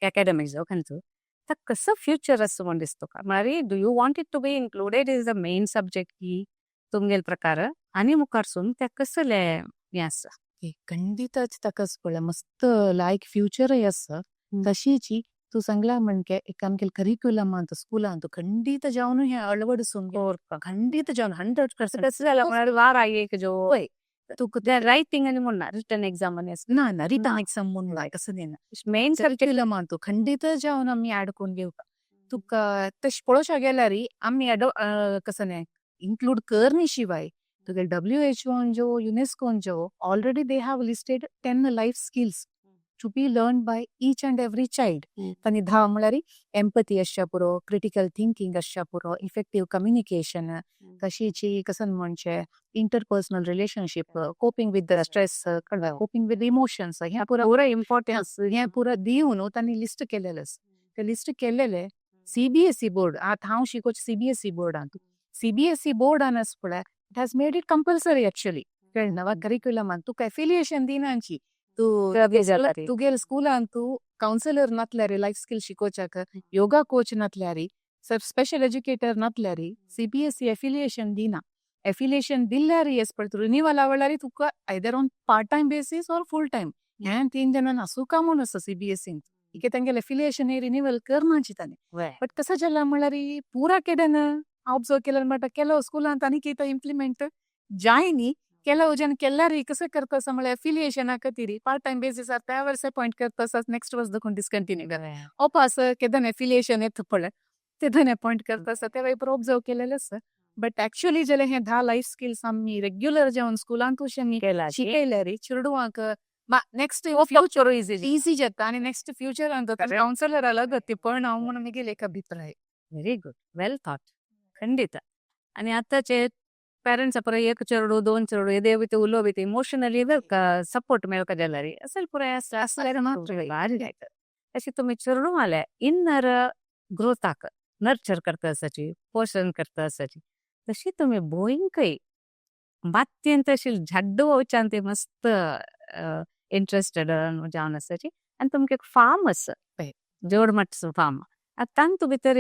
अकॅडमिक्स अंतू तर कसं फ्युचर आसा म्हूण दिसता तुका? म्हळ्यार do you want it to be included is the main subject की तुमगेले प्रकार आनी मुखारसून ते कसले हें आसा? खंडीतच ताकाच पळय मस्त लायक फ्युचरय आसा. तशीची तूं सांगला म्हणके एक आमगेले करिक्युलमांत स्कुलांत खंडीत जावन हें अळवडसून खंडीत जावन 100%. तशें जाल्यार म्हळ्यार वार एक जो वय तुका रायटींग आनी म्हणना रिटन एक्झाम आनी ना ना, रिटन एक्झाम म्हूण लायक असं ना. मेन सब्जेक्ट करिक्युलमांत खंडीत जावन आमी ऍड करून घेवपा तुका. तशें पळोवच्या गेल्यार आमी एडो कसं न्ही इन्क्लूड करनी शिवाय तुगे WHO जो, युनेस्कोन जो already they have listed 10 life skills. to be learn by each and every child. तांणी 10 म्हळ्यार एम्पथी आसच्या पुरो, क्रिटिकल थिंकींग आसच्या पुरो, इफेक्टीव कम्युनिकेशन, तशीची कसं म्हणचे interpersonal relationship, coping with the stress, coping with emotions, हें पुरा पुरा इम्पॉर्टन्स. हें पुरा दिवन तांणी लिस्ट केलेलें आसा. ते लिस्ट केलेले सीबीएसई बोर्ड, आतां हांव शिकोवचें सीबीएसई बोर्डान. सीबीएसई बोर्डान आसा पळय, it has made it compulsory actually, कळ्ळें नवा करिक्युलमान. तुका एफिलिएशन दिनाची, तूं तुगेले स्कुलान तूं कावन्सिलर नातल्यार, लायफ स्किल शिकोवच्याक योगा कोच नातल्यार, स्पेशल एज्युकेटर नातल्यार सीबीएसई एफिलिएशन दिना. एफिलिएशन दिल्यार येस पळय, रिन्यूअल आवडल्यार तुका either on part time basis or full time. हें तीन जाणां आसूका म्हूण आसा सीबीएसईन इके तेंगेले एफिलिएशन रिन्यूअल करनाची तांणी. बट कसं जालां म्हळ्यार पुरा केदेन ऑब्जर्व केल्यार म्हणटा, केलो स्कुलांत आनी कितें इम्प्लिमेंट जायनी. ಕೆಲವು ಜನ केल्यार कसं करता आसा म्हळ्यार एफिलिएशना खातीर पार्ट टायम बेसिसार त्या वर्सा अपॉयंट करता आसा, नेक्स्ट वर्स देखून डिस्कंटिन्यू करता. ओपास केदन एफिलिएशन येता पळय, तेदन अपॉयंट करता आसा. ते वयर ऑब्जर्व केलेलें आसा. बट एक्चुअली जाल्यार हे 10 लायफ स्किल्स आमी रेग्युलर जेवन स्कुलांतूच आमी शिकयल्यार चेडवांक नेक्स्ट फ्युचर इझी. इझी जाता आनी नेक्स्ट फ्युचरान कावन्सिलर लागत पण हांव म्हणून म्हगेले एक अभिप्राय. व्हेरी गुड, वेल थॉट. ಖಂಡಿತ. आणि आताचे पेरेंट्स ಪುರ एक चेडू, दोन चेडू येदे बिते उलो बिते इमोशनली सपोर्ट मेळका जाल्यार असेल पुराय आसल्यार मात्र. भारी जायत. अशी तुमी चेडवांले इनर ग्रोथाक नर्चर करता आसाची, पोशण करता आसाची, तशी तुमी भोंयकय मातयेन तशी झाड्डू वच्यान ते मस्त इंट्रस्टेड जावन आसाची. आनी तुमगे एक फार्म आसा, जोडमट्स फार्म. आतां तांतू भितर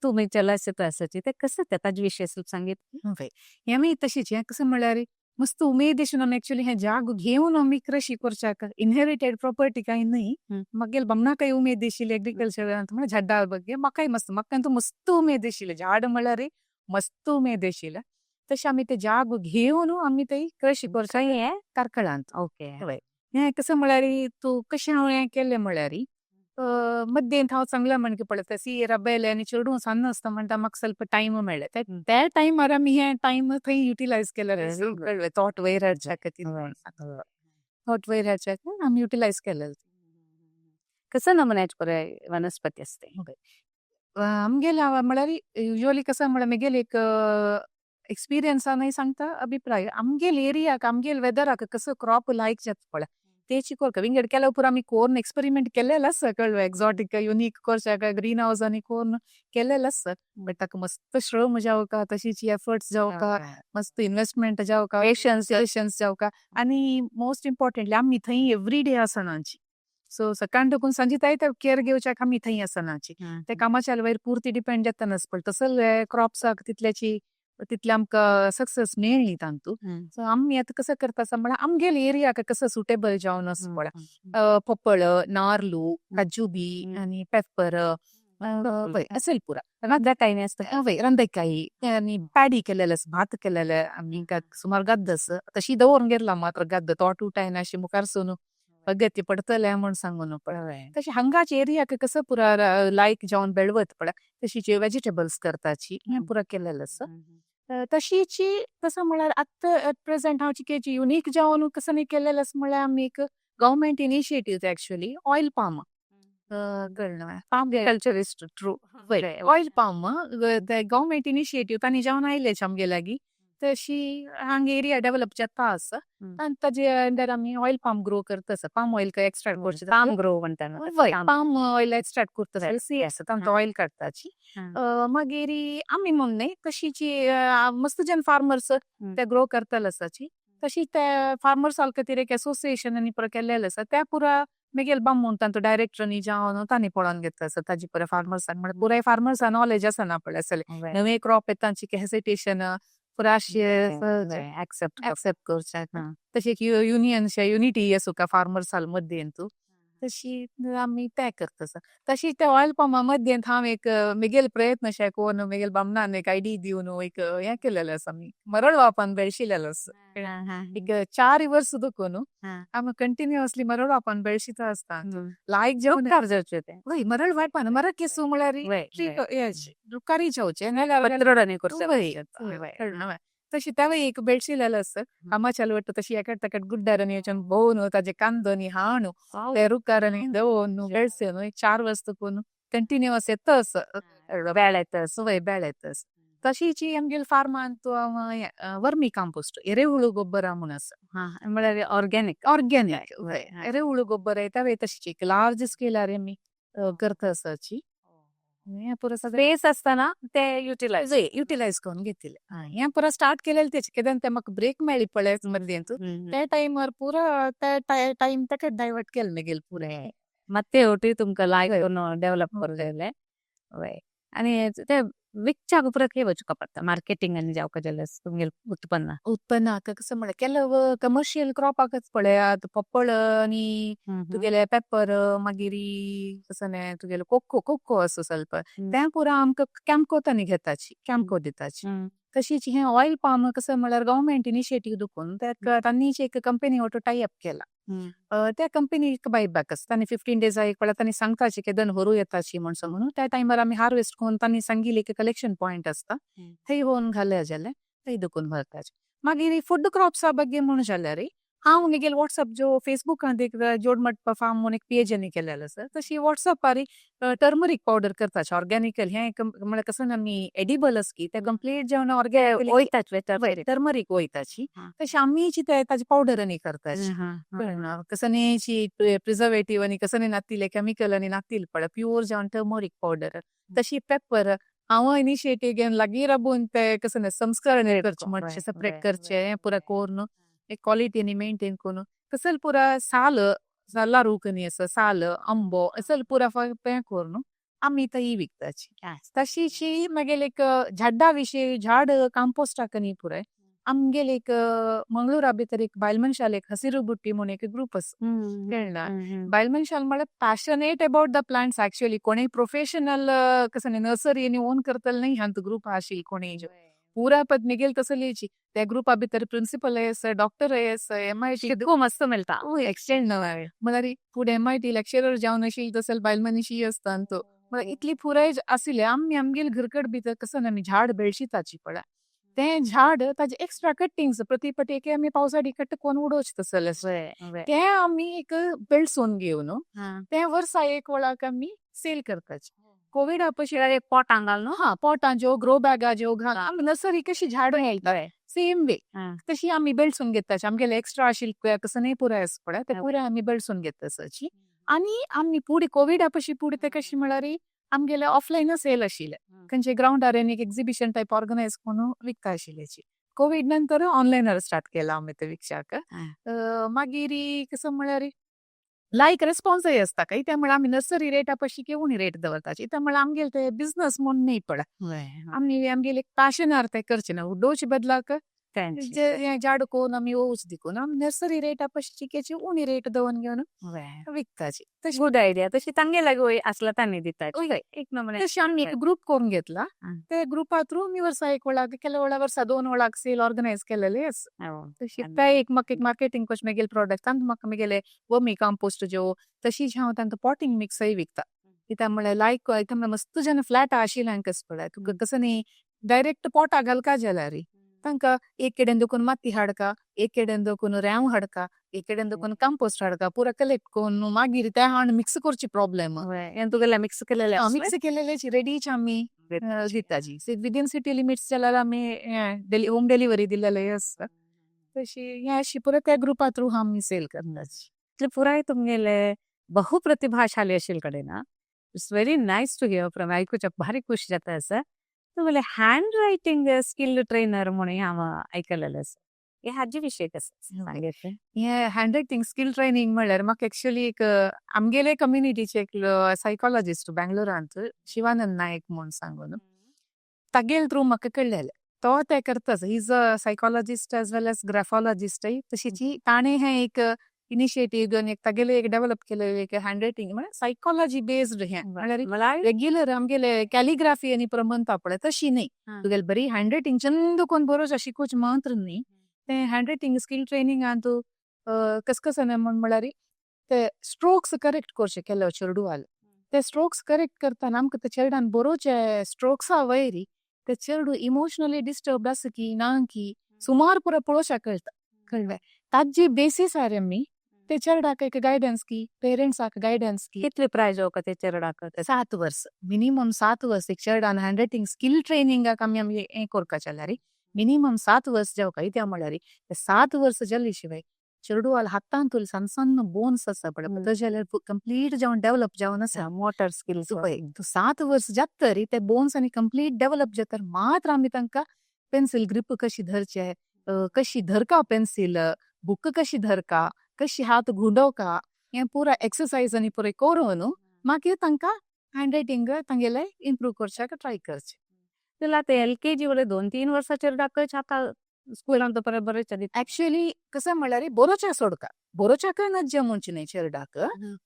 तुमी चलायता आसाची, ते कसं ते ताजे विशय सांगीत. हय, आमी तशीच. हें कसं म्हळ्यार मस्त उमेद आमी एक्चुअली हें जागो घेवन आमी कृषी करच्याक, इनहेरिटेड प्रॉपर्टी कांय न्हय. मागीर बामणाकय उमेद आशिल्ली एग्रीकल्चरांत, म्हळ्यार झाडां ಬಗ್ಗೆ म्हाकाय मस्त, म्हाका मस्त उमेद आशिल्ली, झाड म्हळ्यार मस्त उमेद आशिल्ले. तशें आमी ते जागो घेवन आमी ते कृषी करच्याक कार्कळांत. हें कसं म्हळ्यार तूं कशें हांव हें केलें म्हळ्यार मद्येंत हांव चांगलें म्हणके पळयता सी रबेले आनी चेडूं सान्न आसता म्हणटा म्हाका ಸ್ವಲ್ಪ टायम मेळ्ळें. त्या टायमार आमी हें टायम थंय युटिलायज केलें. थोट वयर हाडच्या खातीर, थोट वयर हाडच्याक आमी युटिलायज केलें. कसं नमुन्याचे पळय वनस्पती असते? आमगेले म्हळ्यार युजली कसं म्हळ्यार म्हगेले एक एक्सपिरियन्सानय सांगता, अभिप्राय, आमगेले एरियाक आमगेले वेदराक कसो क्रॉप लायक जाता पळय तेची कोरका. विंगड केल्या पुरो आमी कोर्न एक्सपेरिमेंट केलेलें आसा, कळ्ळें, एक्झॉटीक युनीक करच्याक ग्रीन हावस आनी कोर्न केलेलें आसा. बट ताका मस्त श्रम जावका, तशीच एफर्ट्स जावका, मस्त इन्वेस्टमेंट जावका, पेशन्स. पेशन्स जावका आनी मोस्ट इम्पॉर्टंटली आमी थंय एवरी डे आसनाची. सो सकाळ देखून सांजे ताय केअर घेवच्याक आमी थंय आसनाची. ते कामाच्या वयर पुरती डिपेंड जाता नासता पळय, तसले क्रॉप्साक तितल्याची तितले आमकां सक्सेस मेळ्ळी तांतू. सो आमी आतां कसं करता आसा म्हळ्यार आमगेले एरियाक कसं सुटेबल जावन आसा पळय, पपळ, नार्लू, काजू बी आनी पेपर असेल पुरा. रंदाकाय आसता. हय, रंदेकाई आनी पॅडी केलेले आसा, भात केलेले आमी. सुमार गद्द आसा, तशी दवरून घेतला मात्र गद्द तोट उठायना अशी मुखार सून अगत्य पडतले म्हूण सांगून पळय. तशें हांगाच्या एरियाक कसं पुरा लायक जावन बेळवत पळय, तशीचे वेजिटेबल्स करताची, हें पुरा केलेलें आसा. तशीची तसं म्हळ्यार आतां एट प्रेझेंट हांव चिकेची युनीक जावन कसं न्ही केलेलें आसा म्हळ्यार आमी एक government initiative actually oil palm, कळ्ळें, palm culture is true. Oil palm ते गव्हर्मेंट इनिशिएटीव तांणी जावन आयलेच आमगे लागीं. तशी हांगा एरिया डेव्हलप जाता आसा आनी ताजे अंडर आमी ऑयल पाम ग्रो करता आसा. पाम ऑयल एक्स्ट्रॅक्ट करचे. पाम ग्रो म्हणटा. वय, पाम ऑयल एक्स्ट्रॅक्ट करता सी आसा, तांचो ऑयल काडटाची. मागीर आमी म्हूण न्हय, तशीची मस्त जन फार्मर्स ते ग्रो करतले आसाची. तशी ते फार्मर्सां खातीर एक एसोसिएशन आनी पुरो केल्लेलें आसा. त्या पुरा मेगेल बामून तांचो डायरेक्टर जावन तांणी पळोवन घेतला आसा ताजी पुराय फार्मर्सांक. म्हळ्यार पुराय फार्मर्सां नॉलेज आसना पळय, असले नवे क्रॉप येता तांची हेसिटेशन पुराय एक्सेप्ट एक्सेप्ट करच्याक. तशी एक युनियन युनिटी आसूका फार्मर्सां मद्येन तूं, तशी आमी ते करता आसा. तशी त्या ऑयल पामा मद्येंत हांव एक मेगेल प्रयत्न शे कोन्न मेगेल बामणान एक आयडी दिवन एक हें केलेलें आसा. आमी मरळ वापान बेळशिलेलो आसा एक 4 वर्स दुखून. आमी कंटिन्युअसली मरळ वापान बेळशिता आसता लायक जेवण. उपकार जावचे ते. वय, मरळ वापान मरळ केसू म्हळ्यार रुखारी जावचे. पत्रोडांनी करचे. तशी तेवय एक बेळशिलेलो आसा. कामाच्याल वट्ट तशी एकाट तकट गुड्डारांनी वचून भोवन ताजे कांदो हाणू ते रुखारांनी दवरून बेळसून एक 4 वर्स कोन्न कंटिन्युअस येता असं. बेळेत. सवय बेळेत. तशीच आमगेले फार्मान वर्मी कांपोस्ट, ಎರೆಹುಳು ಗೊಬ್ಬರ म्हूण आसा. हा, म्हळ्यार ऑर्गॅनिक. ऑर्गॅनिक, हय. एरेहुळू गोबर येता, तशीच एक लार्ज स्केलार आमी करता आसाची. हें पुरो सगळें. स्पेस आसतना ते युटिलायज. युटिलायज करून घेतिले. हें पुरो स्टार्ट केलेलें तेच कित्याक ते म्हाका ब्रेक मेळ्ळी पळय मर्दींत, त्या टायमार पुरो त्या टायम ताका डायवर्ट केलें मागीर पुरें. ಮತ್ತೆ ಒಟ್ಟು तुमकां लायक डेव्हलप करून. वय, आनी ते विकच्याक पुरो खंय वचूंक पडटा मार्केटिंग आनी जावका जाल्यार तुमगेलें उत्पन्न? उत्पन्नाक कसं म्हळ्यार ಕೆಲವು कमर्शियल क्रॉपाकच पळयात, पप्पळ आनी तुगेले पेपर, मागीर कसं तुगेले कोको, कोको आसा ಸ್ವಲ್ಪ, तें पुरो आमकां कॅम्पकोतांनी घेताची, कॅम्पको दिताची. तशीच हें ऑयल पाम कसं म्हळ्यार गव्हर्मेंट इनिशिएटीव देखून ताका तांणीच एक कंपनी वटू टाय अप केला. त्या कंपनीक बायबॅक आसा. तांणी 15 डेज एक वेळा तांणी सांगताची केदन व्हरू येताची म्हूण सांगून. त्या टायमार आमी हार्वेस्ट करून तांणी सांगिल्ली एक कलेक्शन पॉयंट आसता, थंय व्हरून घाले जाल्यार थंय दुखून व्हरताची. मागीर फूड क्रॉप्सा ಬಗ್ಗೆ म्हूण जाल्यार हांव म्हगेले वॉट्सअप जो फेसबुकांत एक जोडमटपा फार्म म्हूण एक पेज केलेलो आसा, तशी वॉट्सअपार टर्मरीक पावडर करताची ऑर्गॅनिकल. हें म्हळ्यार कसं आमी एडिबल आसकी ते कंप्लीट जेवण ऑर्गॅनिक वयताच. टर्मरीक वयताची. तशी आमी ते ताजी पावडर आनी करताची. कसं प्रिझर्वेटिव्ह आनी कसं नातिले, केमिकल आनी नातील पळय, प्युअर जेवण टर्मरीक पावडर. तशी पेपर हांव इनिशिएटीव घेवन लागीं राबून ते कसं संस्करण करचें म्हणजे सेपरेट करचें, पुरा करून एक क्वालिटी आनी मेंटेन करून कसल पुरा साल साला रूख आसा, साल आंबो असल पुरा हें करून आमी थंय विकताची. तशीच मागीर एक झाडा विशयी, झाड कंपोस्टाक न्ही पुराय आमगेले एक मंगळूरा भितर एक बायल मनशाल एक हसिरू बुट्टी म्हूण एक ग्रुप आसा, कळ्ळें? बायल मनशाल म्हळ्यार passionate about the plants. Actually कोणीय प्रोफेशनल कसं नर्सरी आनी ओन करतले न्ही. हांत ग्रुप आशिल्ली कोणीय पुरा पद मिगेल तसलीची. त्या ग्रुपा भितर प्रिन्सिपल आसा, डॉक्टर आसा, एमआयटी. शिकूंक मस्त मेळटा. एक्सटेंड म्हळ्यार फुडें एमआयटी लेक्चरर जावन आशिल्ली तसल बायल मनीशी आसता. तो म्हळ्यार इतली पुराय आशिल्ले. आमी आमगेले घरकड भितर कसं आमी झाड बेळशिताची पळय, तें झाड ताजे एक्स्ट्रा कटिंग्स प्रति पटी आमी पावसाळी कट कोण उडोवचें तसलें, तें आमी एक बेळसून घेवन तें वर्सा एक वेळाक आमी सेल करताची. कोविडा पशी एक पोटांक घाल न्हू. हा, पोटांच्यो, ग्रो बॅगाच्यो घाल. आमी नर्सरी कशी झाडां मेळटा सेम वे तशी आमी बेळसून घेताची. आमगेले एक्स्ट्रा आशिल्ले कसं न्ही पुराय आसा पळय, ते पुराय आमी बेळसून घेताची. आनी आमी पुढे कोविडा पशी पुढे ते कशी म्हळ्यार आमगेले ऑफलायन सेल आशिल्ले. खंयचे ग्रावंडार एक एक्झिबिशन टायप ऑर्गनायज करून विकता आशिल्ल्याची. कोविड नंतर ऑनलायनार स्टार्ट केला आमी ते विकच्याक. मागीर कसं म्हळ्यार लायक रेस्पॉन्सय आसता काय, त्यामुळे आमी नर्सरी रेटा पशी उणी रेट दवरताची. त्यामुळे आमगेले ते बिझनस म्हूण न्ही पळय, आमी आमगेले एक पॅशनार ते करचे ना, उडोवचे बदलाक जे झाड कोन आमी वोच दिकून आमी नर्सरी रेटा पशी चिकेची उणी रेट दवरून घेवन विकताची. Good idea. तशी तांगे लागू आसला तांणी दिता एक नमुने. तशी आमी एक ग्रुप करून घेतला. ते ग्रुपा थ्रू आमी वर्सा एक वेळाक, केल्या वेळा वर्सा दोन वेळाक सेल ऑर्गनायज केलेले आसा. तशी ते एक म्हाका एक मार्केटिंग कशें मागीर प्रोडक्ट तांकां म्हाका मागेले वर्मी कंपोस्ट ज्यो, तशीच हांव तांकां पॉटिंग मिक्सय विकता. कित्याक म्हळ्यार लायक म्हळ्यार मस्त जन फ्लॅट आशिल्ल्यांक पळय, तुका कसं न्ही डायरेक्ट पोटा घालका जाल्यार तांकां एक कडेन देखून माती हाडका, एक कडेन देखून रेंव हाडका, एक कडेन देखून कंपोस्ट हाडका, पुरा कलेक्ट करून मागीर ते हाड मिक्स करची प्रॉब्लेम. तुगेले मिक्स केलेले? मिक्स केलेले रेडीच आमी दिताची. विदीन सिटी लिमिट्स जाल्यार आमी होम डिलिव्हरी दिलेले आसता. तशी हे अशी पुरा त्या ग्रुपा थ्रू आमी सेल करताची. पुराय तुमगेले बहु प्रतिभाशाली अशिल कडेन. It's very nice to hear from. आयकुच्या भारी खुश जाता आसा. तुमगेले हँड रायटिंग स्किल ट्रेनर म्हणून हांव आयकलेलें आसा, हे हाजे विशय कसो सांगेत? हे हँड रायटिंग स्किल ट्रेनिंग म्हळ्यार म्हाका एक्चुअली एक आमगेले कम्युनिटीचे एक सायकोलॉजिस्ट बँगलोरांत शिवानंद नायक म्हूण सांगून, तागेल थ्रू म्हाका कळ्ळेलें. तो ते करताच, he is a psychologist as well as ग्राफॉलॉजिस्टय. तशीच ताणें हें एक इनिशिएटीव घेवन एक तागेले एक डेव्हलप केलेले एक हँड रायटिंग म्हळ्यार सायकोलॉजी बेस्ड. हें म्हळ्यार रेग्युलर आमगेले कॅलिग्राफी आनी पुरो म्हणता पळय तशी न्ही. तुगेले बरी हँड रायटिंग चंद कोन्न बरोवचें शिकोवचें मात्र न्ही. तें हँड रायटिंग स्किल ट्रेनिंगान तूं कस कस म्हण म्हळ्यार ते स्ट्रोक्स करेक्ट करचे केले चेडवाले. ते स्ट्रोक्स करेक्ट करतना आमकां ते चेडवान बरोवचे स्ट्रोक्सा वयर ते चेडूं इमोशनली डिस्टर्ब्ड आसा की ना की सुमार पुरो पळोवशाक कळटा, कळ्ळें? ताजे बेसिसार आमी ते चेरडाक एक गायडन्स की पेरंट्साक गायडन्स की. कितली प्राय जावका ते चेरडाक? 7 वर्स, मिनिमम 7 वर्स. एक चेरडान हँड रायटिंग स्किल ट्रेनिंगाक आमी आमी हें करता जाल्यार मिनिमम 7 वर्स जावका. कित्याक म्हळ्यार ते 7 वर्स जाले शिवाय चेडवाल हातांतूल सन्न सन्न बोन्स आसा पळय, तशें जाल्यार कंप्लीट जावन डेव्हलप जावन आसा. Motor skills. पळय, तूं 7 वर्स जातरी ते बोन्स आनी कंप्लीट डेव्हलप जाता मात्र आमी तांकां पेन्सिल ग्रीप कशी धरचे, कशी धरका, पेन्सिल बुक कशी धरका, कशी हात घुंडोवका, हें पुरा एक्सरसाइज आनी पुराय करून मागीर तांकां हँड रायटिंग तांगेले इम्प्रूव करच्याक ट्राय करचें. जाल्यार आतां एलकेजी वयले 2-3 वर्सां चेरडाकच आतां स्कुलान परत बरें दिता. ऍक्च्युअली कसं म्हळ्यार बरोवच्या सोडका, बरोवच्याकय नज्जे म्हणचे न्ही. चेरडाक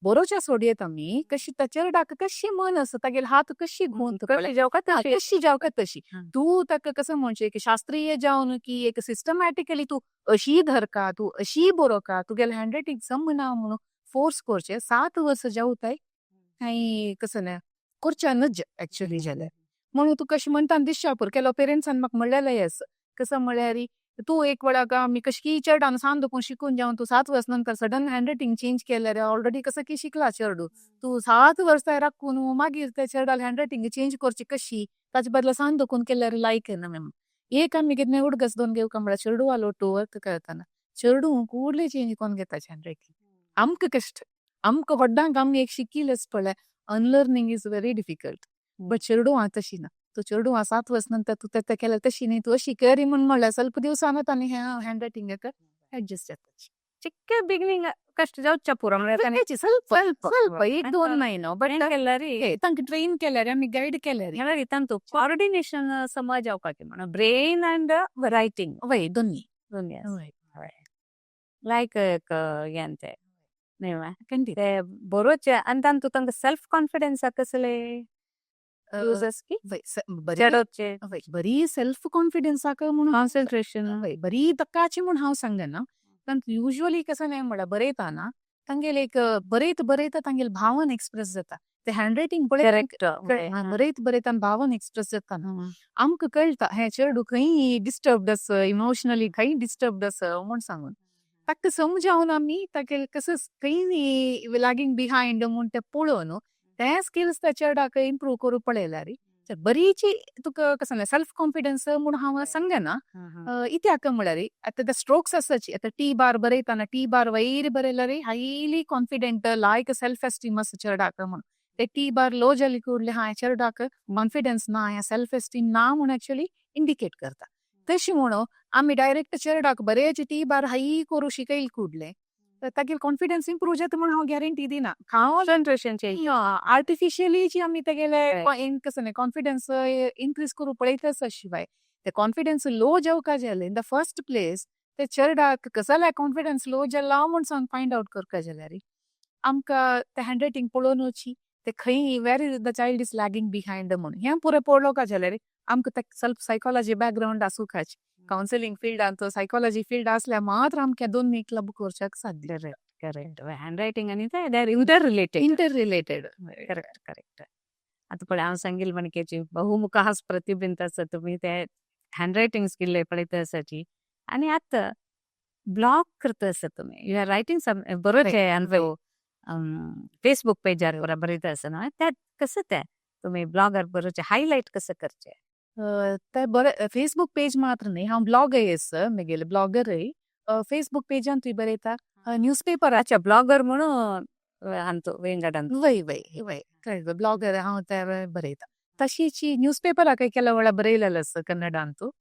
बरोवच्या सोडयेत आमी कशी त्या चेरडाक कशी मन आसा, तागेले हात कशी घुंवता पळय. कशी जावका तशी. कशी जावका तशी. तूं ताका कसं म्हणचें की शास्त्रीय जावन की एक सिस्टमॅटिकली तूं अशी धरका, तूं अशी बरोवका, तुगेलें हँड रायटिंग जमना म्हणून फोर्स करचें 7 वर्सां जावताय कांय कसं ना करच्या नज ऍक्च्युअली जाल्यार. म्हणून तूं कशें म्हणटा दिसच्या पुरो केलो पेरंट्सान म्हाका म्हणलेलें येस, कसं म्हळ्यार तूं एक वेळाक आमी कशी की चेरडान सान दुखून शिकून जावन तूं 7 वर्स नंतर सडन हँड रायटिंग चेंज केल्यार, ऑलरेडी कसं की शिकला चेडू, तूं 7 वर्सां राखून मागीर त्या चेरडाल हँड रायटिंग चेंज करची कशी? ताचे बदला सान दुखून केल्यार लायक ना मॅम. एक आमी कितें उडगस दोन घेवका म्हळ्यार चेडवालो टू वर्क करतना चेडूं ಕೂಡ್ಲೆ चेंज कोन्न घेता हँड रायटिंग. आमकां कश्ट, आमकां व्हड्डांक आमी एक शिकिल्लेच पळय, unlearning is very difficult, but चेडूं तशी ना. तूं चेडूं 7 वर्स नंतर तूं तें केल्यार तशी न्ही, तूं अशी करी म्हूण म्हणल्यार ಸ್ವಲ್ಪ दिवसानच आनी हँड रायटिंगाक ऍडजस्ट जाता. चिक्के बिगनिंग कश्ट जावच्या पुरो म्हळ्यार ताणें ಸ್ವಲ್ಪ ಸ್ವಲ್ಪ ಸ್ವಲ್ಪ एक दोन म्हयनो, बट केल्यार तांकां ट्रेन केल्यार आमी गायड केल्यार. म्हळ्यार तांतू कोऑर्डिनेशन समज जावपाचें म्हणून ब्रेन अँड रायटिंग. वय, दोन्ही. दोन्ही. वय. लायक एक हें तें न्ही मा? खंडीत. ते बरोवचे आनी तांतू तांकां सेल्फ कॉन्फिडन्स कसले युजस की वय, बरी चेडोवचे. वय, बरी सेल्फ कॉन्फिडन्साक म्हणून कॉन्सन्ट्रेशन. वय, बरी तक्काची म्हूण हांव सांगना. तांतू युज्वली कसं न्ही म्हळ्यार बरयतना तांगेले एक बरयत बरयता तांगेले भावन एक्सप्रेस जाता. ते हँड रायटिंग पळयत बरयत बरयता भावन एक्सप्रेस जाता ना, आमकां कळटा हें चेडूं खंय डिस्टर्ब्ड आसा, इमोशनली खंय डिस्टर्ब्ड आसा म्हूण सांगून. ताका समजावन आमी तागेले कसं खंय लॅगिंग बिहायंड म्हूण तें पळोवन ते स्किल्स त्या चेरडाक इम्प्रूव करूंक पळयल्यार बरीची तुका कसं सेल्फ कॉन्फिडन्स म्हूण हांव सांगना. इत्याक म्हळ्यार आतां ते स्ट्रोक्स आसाची, आतां टी बार बरयतना टी बार वयर बरयल्यार highly confident, like self esteem आसा चेरडाक म्हूण. ते टी बार लो जाली कुडले हा चेरडाक कॉन्फिडन्स ना या सेल्फ एस्टीम ना म्हूण एक्चुअली इंडिकेट करता. तशी म्हणून आमी डायरेक्ट चेरडाक बरेच टी बार हाय करूं शिकयल कुडले तर तागेले कॉन्फिडन्स इम्प्रूव जाता म्हूण हांव गॅरंटी दिना हांव. कॉन्सन्ट्रेशन. आर्टिफिशियली जी आमी तेगेले कसं न्ही कॉन्फिडन्स इन्क्रीज करूं पळयता शिवाय ते कॉन्फिडन्स लो जावका जालें इन the first place ते चेरडाक कसाल्या कॉन्फिडन्स लो जाला म्हूण सांग फायंड आवट करपा जाल्यार आमकां ते हँड रायटिंग पळोवनूची ते खंय where is the child is lagging behind म्हूण हें पुरें पळोवका जाल्यार आमकां ते सेल्फ सायकोलॉजी बॅकग्रावंड आसूंकाच. कावन्सिलिंग फिल्डांत सायकोलॉजी फील्ड आसल्यार मात्र आमकां दोन क्लब करच्याक साध्य. करेक्ट, हँड रायटिंग आनी ते they are inter related. Inter related. Correct correct आतां पळय हांव सांगील म्हणकेची बहुमुखास प्रतिबिंब आसा. तुमी ते हँड रायटिंग स्किल पळयता आसाची आनी आतां ब्लॉग करता आसा तुमी, you are writing सम बरोवचे आनी फेसबूक पेजार बरयता आसा न्हय, ते कसं ते तुमी ब्लॉगार बरोवचे हायलायट कसं करचे? ते बरें, फेसबूक पेज मात्र न्ही, हांव ब्लॉगय आसा, म्हगेलें ब्लॉगरय. फेसबूक पेजान तुवें बरयता, न्यूज पेपर. अच्छा, ब्लॉगर म्हणून हांतू वेंगडान. वय वय वय कळ्ळें, ब्लॉगर हांव ते बरयता. तशीच न्यूज पेपराकय केला वेळा बरयलेलें आसा कन्नडांतू,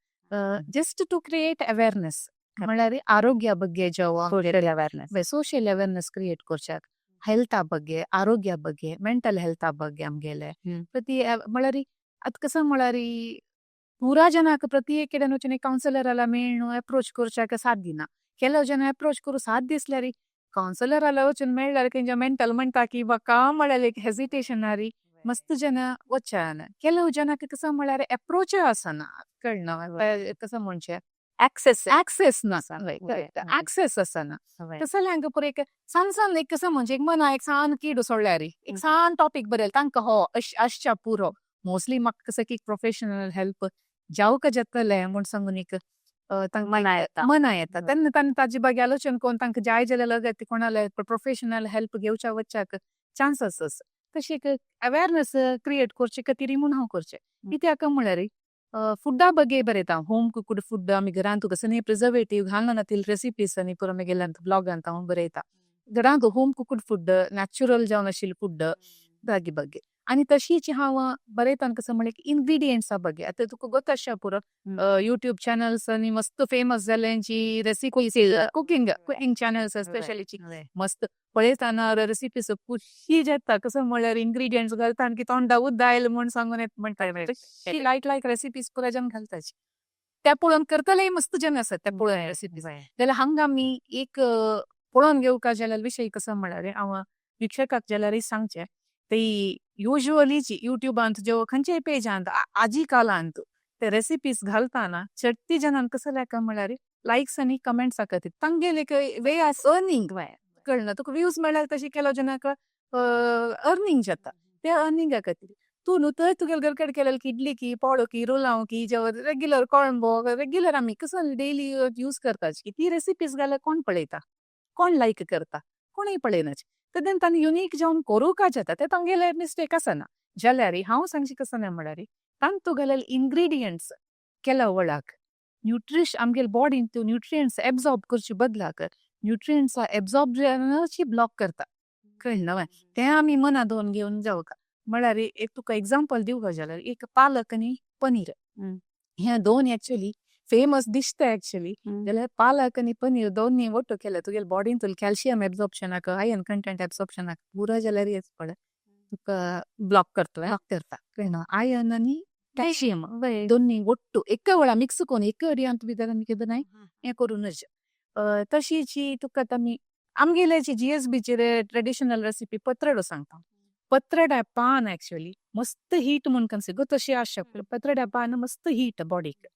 जस्ट टू क्रिएट अवेअरनेस म्हळ्यार आरोग्या ಬಗ್ಗೆ जावं social awareness. Social awareness create करच्याक, हेल्था ಬಗ್ಗೆ, आरोग्या ಬಗ್ಗೆ, ಮೆಂಟಲ್ ಹೆಲ್ತಾ ಬಗ್ಗೆ आमगेले प्रತಿ. म्हळ्यार आतां कसं म्हळ्यार पुरा जनाक प्रತಿ एक कडेन वचून कावन्सिलर मेळ्ळू अप्रोच करच्याक साध्य ना. ಕೆಲವು ಜನ ಅಪ್ರೋಚ್ करूं साध्य दिसल्यार कावन्सिलर वचून मेळ्ळ्यार खंयच्या मेंटल म्हणटा की बा म्हळ्यार एक हेजिटेशन आरी मस्त जन वचना. ಕೆಲವು ಜನಕ್ಕೆ कसं म्हळ्यार अप्रोच आसना, कळना कसं म्हणचें. ऍक्सेस. ऍक्सेस ना, ऍक्सेस आसना. तसं हांकां पुरो एक सान सान एक कसं म्हणजे एक मना एक सान किडो सोडल्यार एक सान टॉपीक बरयल तांकां हो आसच्या पुरो. मोस्टली म्हाका कसं की प्रोफेशनल हेल्प जावका जातलें म्हूण सांगून एक तांकां मना येता. मना येता तेन्ना तांणी ताजे ಬಗ್ಗೆ आलोचन करून तांकां जाय जाल्यार लगत कोणाले प्रोफेशनल हेल्प घेवच्या वच्चाक चान्सस आसा. तशी एक अवेरनेस क्रिएट करचे खातीर म्हूण हांव करचें. कित्याक म्हळ्यार फुडा ಬಗ್ಗೆ बरयता, होम कुकड फूड, आमी घरांत कसले प्रिजर्वेटीव घालना तील रेसिपीज आनी पुरो मागीर ब्लॉगांत हांव बरयता. घरांत होम कुकड फूड, नॅचरल जावन आशिल्लें फूड ताजे ಬಗ್ಗೆ. आनी तशीच हांव बरयता कसो म्हळ्यार इन्ग्रिडियंट्सा ಬಗ್ಗೆ. आतां तुका गोत आसा पुरो, युट्यूब चॅनल्स आनी मस्त famous जाल्यांची recipes, cooking channels specially मस्त पळयतना रेसिपीज खुशी जाता. कसो म्हळ्यार इन्ग्रिडियंट्स घालता की तोंडा उदक आयलें म्हूण सांगून येता म्हणटा. तशी लायक लायक रेसिपीज पुरो जन घालताची, त्या पळोवन करतलेय मस्त जन आसात त्या पळोवन रेसिपीज. जाल्यार हांगा आमी एक पळोवन घेवका जाल्यार विशय कसो म्हळ्यार हांव विक्षकाक जाल्यार सांगचें, ते युजली युट्यूबांत ज्यो खंयच्याय पेजांत आजी कालांत ते रेसिपीज घालताना चडटी जणांक कसो लेखा म्हळ्यार लायक्स आनी कमेंट्स खातीर तांगेले एक वे आस अर्निंग, कळना तुका व्यूज मेळ्ळ्यार तशी केलो जनाक अर्निंग जाता. त्या अर्निंगा खातीर तूं न्हू थंय तुगेले घरकडेन केलेले इडली की पोळो की रोलांव की जेव रेग्युलर कोळंबो रेग्युलर आमी कसो डेली यूज करताची ती रेसिपीज घाल्यार कोण पळयता, कोण लायक करता? कोणूय पळयनाची. तेन्ना तांणी युनीक जावन करूंक जाता, ते तांगेले मिस्टेक आसना. जाल्यार हांव सांगची कसो न्हय म्हळ्यार तांतू घालेले इन्ग्रिडियंट्स केल्या वळाक न्युट्रिश आमगेले बॉडीन त्यो न्युट्रियंट्स एब्जॉर्ब करचे बदलाक न्युट्रियंट्स एब्जॉर्बची ब्लॉक करता, कळ्ळें न्हय? तें आमी मना दवरून घेवन जावका. म्हळ्यार एक तुका एग्जाम्पल दिवपा जाल्यार एक पालक आनी पनीर हे दोन एक्चुअली फेमस दिसता एक्चुअली. जाल्यार पालक आनी पनीर दोन्ही ಒಟ್ಟು केल्यार तुगेले बॉडीन तुका कॅल्शियम एब्जॉर्प्शनाक, आयर्न कंटेंट एब्जॉर्प्शनाक पुरो जाल्यार हेच पळय तुका ब्लॉक करतोय. ब्लॉक करता, कळ्ळें? आयर्न आनी कॅल्शियम दोन्ही ಒಟ್ಟು एका वेळा मिक्स करून एका एरियांत भितर आमी केन्नाय हें करूं नज. तशीच तुका आतां आमी आमगेले जीएसबीचे ट्रेडिशनल रेसिपी पत्रडो सांगता. पत्रड्या पान एक्चुअली मस्त हीट म्हूण कन्सिडर तशी आसता. पत्रड्या पान मस्त हीट बॉडीक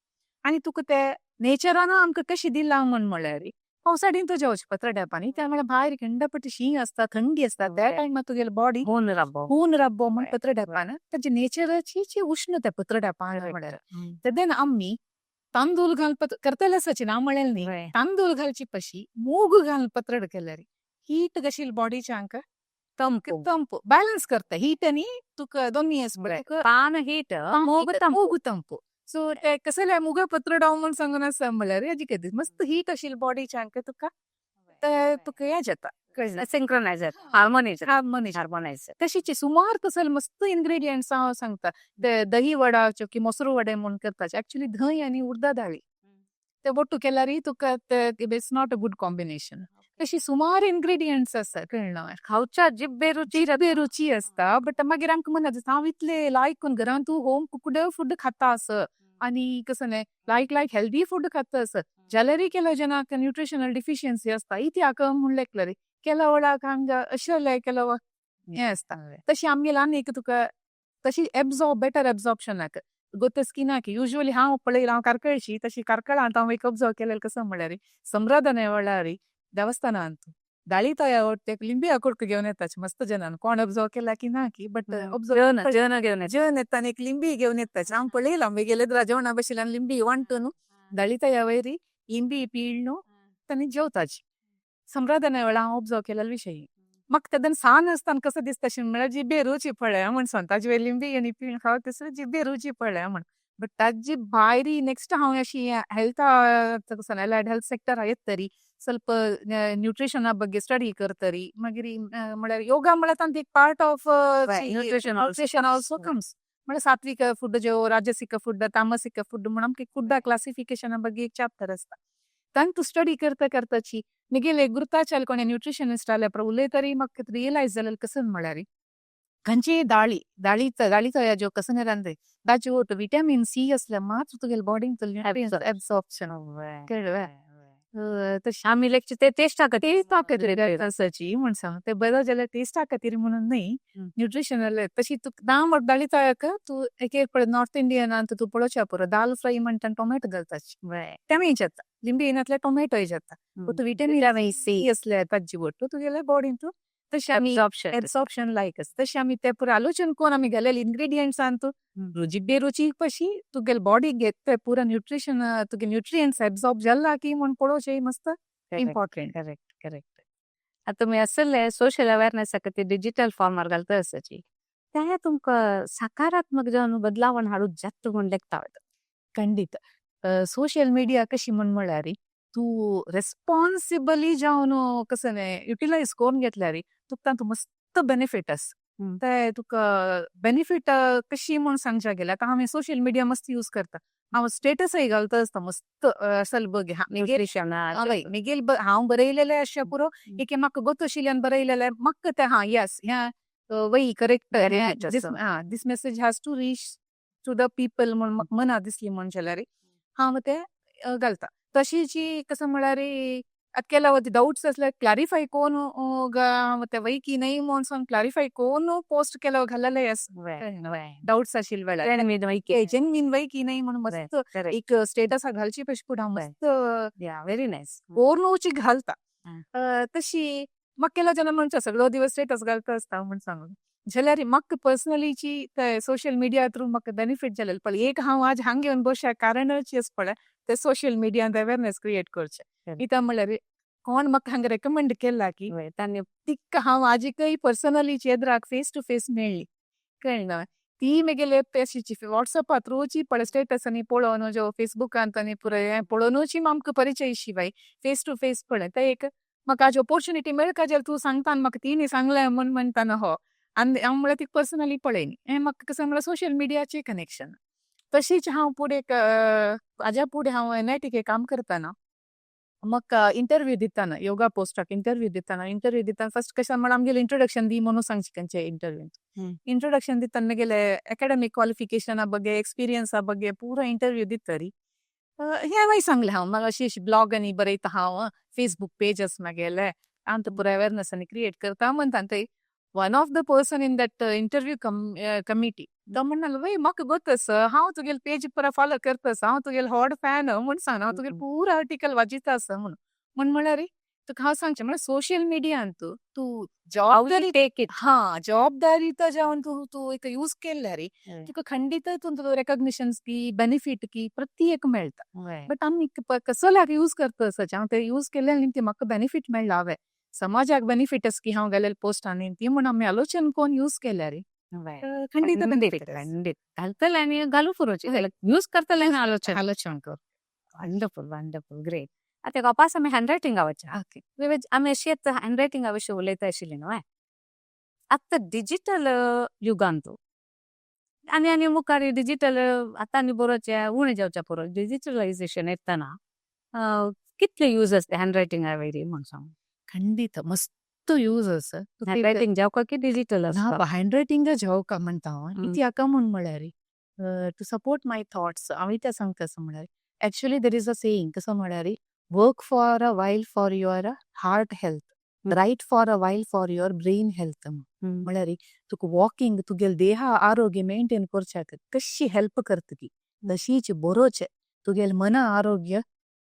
आनी तुका ते नेचरान आमकां कशी दिलां म्हूण म्हळ्यार पावसाडीन तो जेवचें पत्रड्या पान. त्या वेळार भायर खंडपटी शीं आसता, थंडी आसता, त्या टायमार तुगेले बॉडी हून राबो. हून राबो म्हण पत्रड्या पान ताजी नेचराची उश्णता पत्रड्या पान म्हळ्यार. तेन्ना आमी तांदूळ घालप करतले आसाची ना म्हळें न्ही, तांदूळ घालची पशी मूग घालून पत्रड केल्यार हीट कशी बॉडीच्या आमकां ತಂಪು. ತಂಪು ಬ್ಯಾಲೆನ್ಸ್ करता हीट आनी तुका दोन्ही पान हीट, मूग ತಂಪು. ಮೂಗು ತಂಪು. सो ते कसले मुगा पत्रड हांव म्हूण सांगून आसा म्हळ्यार हेजी खातीर मस्त हीट आशिल्ली बॉडीच्या आमकां तुका ते तुका हें जाता, कळ्ळें? सिंक्रोनायझर, हार्मोनायझर. हार्मोनी. हार्मोनायझर. तशीच सुमार तसले मस्त इन्ग्रेडियंट्स हांव सांगता. ते दही वडाच्यो की मोसरू वडे म्हूण करता, एक्चुअली धंय आनी उडदा दाळी ते ಒಟ್ಟು केल्यार तुका it's not a good combination. तशी सुमार इन्ग्रेडियंट्स आसा, कळ्ळें? खावच्या जिब्बे रुची. जिब्बे रुची आसता, बट मागीर आमकां मनात दिसता हांव इतले लायक करून घरांत होम कुकड फूड खाता आस आनी कसो न्हय लायक लायक हेल्दी फूड खाता आस, जाल्यारय केलो जेन्ना न्युट्रिशनल डिफिशियन्सी आसता इत्याक म्हूण लेखलें केल्या वेळाक हांगा अशें केलो हें आसता. तशी आमगेले आनी एक तुका तशी एब्जॉर्ब बेटर एब्जॉर्प्शनाक गोत स्किनाक युजली हांव पळयलां, हांव कारकळची, तशी कार्कळांत हांव एक ऑब्जर्व केलें कसो म्हळ्यार सम्रादने वेळार देवस्थानांत दाळी तया ते लिंबी कुडको घेवन येताची मस्त जनान. कोण ऑब्जर्व केला की ना की, बट ऑब्जर्व जेवण जेवण घेवन येता. जेवण येता आनी एक लिंबी घेवन येताची. हांव पळयलां, गेले जेवणा बशिल्ल्यान लिंबी वांटून दाळी तया वयरी लिंबी पिळून तांणी जेवताची. सम्रादने वेळार हांव ऑब्जर्व केलेलो विशय. म्हाका तेन्ना सान आसतना कसो दिसता अशें म्हळ्यार जिब्बे रुची पळया म्हण सांग, ताजे वयर लिंबी आनी पिळून खावत तसो जिब्बे रुची पळया म्हण. बट ताजी भायर नेक्स्ट हांव अशी हेल्थ अलायड हेल्थ सेक्टर येत तरी ಸ್ವಲ್ಪ न्यूट्रिशना ಬಗ್ಗೆ स्टडी करतरी मागीर म्हळ्यार योगा म्हळ्यार तांकां एक part of nutrition also. Nutrition also comes. म्हळ्यार सात्विक फूड जेव, राजसिक फूड, तामसिक फूड म्हण आमकां फुडा क्लासिफिकेशना ಬಗ್ಗೆ एक चॅप्टर आसता. तांतू स्टडी करता करताची मिगेले गुरुताचार्य कोणे न्यूट्रिशनिस्ट आल्या उलयतरी म्हाका रियलायज जालें कसो म्हळ्यार खंयचीय दाळी दाळीचा दाळीचो ज्यो कसो रांदय ताचे ಒಟ್ಟು विटॅमिन सी असल्यार मात्र तुगेले बॉडीन एब्सॉर्प्शन, कळ्ळें? तशें आमी लेगचे ते टेस्टा खातीर. टेस्टा खातीर आसाची म्हण सांग, ते बरो जाल्यार टेस्टा खातीर म्हणून न्ही, न्यूट्रिशनल. तशी तुका ना दाळी तयाक तूं एक एक पळय नॉर्थ इंडियनांत तूं पळोवच्या पुरो दाल फ्राय म्हणटा, टोमॅटो घालताची, तेमेय जाता, लिंबी येनातल्यार टोमॅटोय जाता. ಒಟ್ಟು विटॅमिन सी असल्यार ताजी ಒಟ್ಟು तुगेले बॉडीन तूं तशें आमी एब्जॉर्प्शन. एब्सॉर्प्शन लायक आसा. तशें आमी ते पुरा आलोचन कोरून आमी घालेले इन्ग्रेडियंट्सान तूं जिब्बे रुचीक पशी तुगेले बॉडीक घेत ते पुरा न्यूट्रिशन, तुगे न्यूट्रियंट्स एब्सॉर्ब जाला की म्हूण पळोवचें मस्त इम्पॉर्टंट. करेक्ट करेक्ट आतां तुमी असले सोशल अवेअरनेस खातीर डिजिटल फॉर्मार घालता आसाची, ते तुमकां सकारात्मक जावन बदलावण हाडूंक जाता म्हूण लेखता? खंडीत. सोशल मिडिया कशी म्हण म्हळ्यार, तूं रेस्पॉन्सिबली जावन कसं युटिलायज करून घेतल्यार तुका तातूंत मस्त बेनिफीट आसा. ते तुका बेनिफीट कशी म्हूण सांगच्या गेल्यार, आतां हांवें सोशल मिडिया मस्त यूज करता. हांव स्टेटसय घालता आसता मस्त असल बघ. न्यूट्रिशन. हय, मिगेल हांव बरयलेलें अशें पुरो एके म्हाका गोत आशिल्ल्यान बरयलेलें म्हाका तें, हा येस, ह्या वय correct, this message has to reach to the people म्हूण म्हाका मना दिसली म्हूण जाल्यार हांव तें घालता. तशीच कसं म्हळ्यार, आतां केला डाउट्स आसल्यार क्लॅरिफाय कोरून हांव ते वय की न्हय म्हूण सांग क्लॅरिफाय कोरून पोस्ट केलो घालेलें आसा डाउट्स आशिल्ले वेळार. जेन्युइन वय की न्हय म्हणून मस्त एक स्टेटस घालची पशी फुडें हांव मस्त व्हेरी नायस. कोरूनूच घालता. तशी म्हाका केला जेन्ना म्हणचे सगळो दिवस स्टेटस घालता आसता म्हूण सांगून जाल्यार म्हाका पर्सनलीची ते सोशल मिडिया थ्रू म्हाका बेनिफीट जालेलें पळय. एक हांव आज हांगा येवन बसया कारणच पळय ते सोशल मिडियान अवेरनेस क्रिएट करचें. कित्याक म्हळ्यार कोण म्हाका हांगा रेकमेंड केला की तांणी तिका हांव आजिकय पर्सनली एदराक फेस टू फेस मेळ्ळी, कळ्ळें? ती मेगेले अशीची वॉट्सॅपा थ्रूची पळय स्टेटस आनी पळोवन जो फेसबुकांत आनी पुराय पळोवनूची आमकां परिचय शिवाय फेस टू फेस पळय ते एक म्हाका आज ऑपॉर्च्युनिटी मेळका जाल्यार तूं सांगता म्हाका तिणी सांगलें म्हूण म्हणटाना हो आनी हांव म्हळ्यार तिका पर्सनली पळयनी. हें म्हाका कसं म्हळ्यार सोशल मिडियाचें कनेक्शन. तशीच हांव फुडें हाज्या फुडें हांव एनआयटीके काम करतना म्हाका इंटरव्यू दिताना, योगा पोस्टाक इंटरव्यू दिताना फर्स्ट कशें म्हळ्यार आमगेलें इंट्रोडक्शन दी म्हणून सांगचे खंयचे इंटरव्यू. इंट्रोडक्शन दिताना म्हगेले एकाडेमीक क्वॉलिफिकेशना ಬಗ್ಗೆ, एक्सपिरियन्सा ಬಗ್ಗೆ ಪೂरा इंटरव्यू दितरी हें मागीर सांगलें हांव म्हाका अशी अशी ब्लॉग आनी बरयता हांव, फेसबूक पेज आसा म्हागेलें, हांव पुरो अवेरनेस आनी क्रिएट करता म्हणटा. थंय one of the person in that interview committee तो म्हणणालो, "वय, म्हाका गोत आसा, हांव तुगेले पेज पुरा फॉलो करता आसा, हांव तुगेले व्हड फॅन म्हूण सांग, हांव तुगेले पुरा आर्टिकल वाचिता आसा" म्हणून. म्हूण म्हळ्यार तुका हांव सांगचें म्हळ्यार सोशल मिडियान तूं तूं जबाबदारी टेक it. हा, जबाबदारी तर जावन तूं तूं एक यूज केल्यार तुका खंडीत तुका रेकग्निशन्स की बेनिफीट की प्रति एक मेळटा. बट आमी कसल्याक यूज करता आसा, हांव ते यूज केल्यार ती म्हाका बेनिफीट मेळ्ळा, हांवें समाजाक बेनिफीट आसा की हांव गेलेले पोस्ट आनी ती म्हूण आमी आलोचन कोरून यूज केल्यार खंडीत बेनिफीट. खंडीत घालतले आनी घालू पुरोची यूज करतले आनी आलोचन. आलोचन कर. Wonderful, wonderful, great. आतां वापास आमी हँड रायटिंगा वचा. आमी अशेंच हँड रायटिंगा विशीं उलयता आशिल्ली न्हू. आतां डिजिटल युगांत आनी आनी मुखार डिजिटल आतां आनी बरोवचें उणें जावचें पुरो, डिजिटलायझेशन येतना कितले यूज आसता हँड रायटिंगा वयरी म्हूण सांग. खंडीत मस्त यूज आसा. हँड रायटिंग जावका की डिजिटल ना. आसता? हँड रायटिंग जावका म्हणटा हांव. कित्याक म्हूण म्हळ्यार टू सपोर्ट माय थॉट्स हांव कित्याक सांगता अशें म्हळ्यार, actually there is a saying कसो म्हळ्यार, "Work for a while for your heart health, write for a while for your brain health." म्हळ्यार तुका वॉकिंग तुगेले देहा आरोग्य मेंटेन करच्याक कशी हेल्प करता ती, तशीच बरोवचें तुगेले मना आरोग्य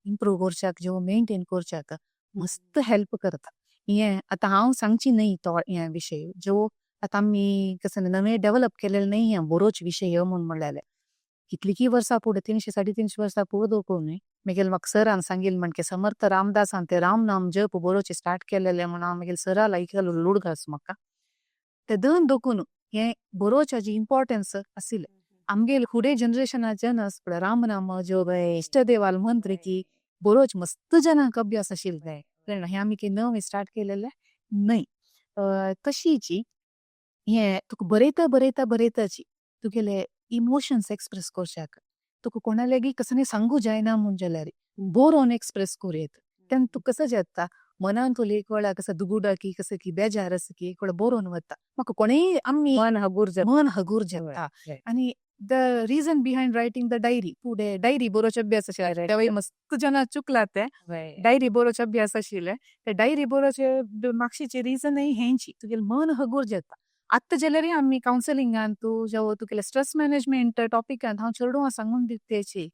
इम्प्रूव करच्याक जेव मेंटेन करच्याक मस्त हेल्प करता. हें आतां हांव सांगची न्हय तो हे विशय जो आतां आमी कसं नवें डेव्हलप केलेलें न्हय हें बरोवचे विशय म्हूण म्हणलेलें. कितलीं वर्सां फुडें, 300 350 वर्सां फुडें दवरून न्हय मागीर म्हाका सरान सांगिल्लें म्हणके समर्थ रामदासान ते राम नाम जप बरोवचें स्टार्ट केलेलें म्हूण हांव मागीर सराल आयकलो लुडगास म्हाका ते दन दोकून हें बरोवच्याची इम्पॉर्टन्स आशिल्लें. आमगेले फुडें जनरेशनाचे आस पळय राम नाम जप, इश्टदेवाल मंत्र की बरोवचे मस्त जणांक अभ्यास आशिल्ले. कळ्ळें? हें आमी कितें नवें स्टार्ट केलेलें न्हय. तशीच हें तुका बरयता बरयता बरयताची तुगेले इमोशन्स एक्सप्रेस करच्याक तुका कोणा लागीं कसलें सांगू जायना म्हूण जाल्यार बरोवन एक्सप्रेस करूं येता. तेन्ना तुका कसं जाता, मनांतलो एक वेळा कसं दुगुडा की कसं की बेजार आसा की एक वेळा बरोवन वता म्हाका कोणेय आमी मन हगूर जाता. मन हगूर जाता. आनी the reason behind writing the diary, फुडें डायरी बरोवचे अभ्यास आशिल्ले तेवूय मस्त जाणां चुकला ते डायरी बरोवचे अभ्यास आशिल्ले. ते डायरी बरोवचे मागशीचे रिजनय हेंची तुगेलें मन हगूर जाता. आत्तां जाल्यारय आमी कावन्सिलिंगान तूं जेव तुगेले स्ट्रेस मॅनेजमेंट टॉपिकान हांव चेडवां सांगून दिता तेची,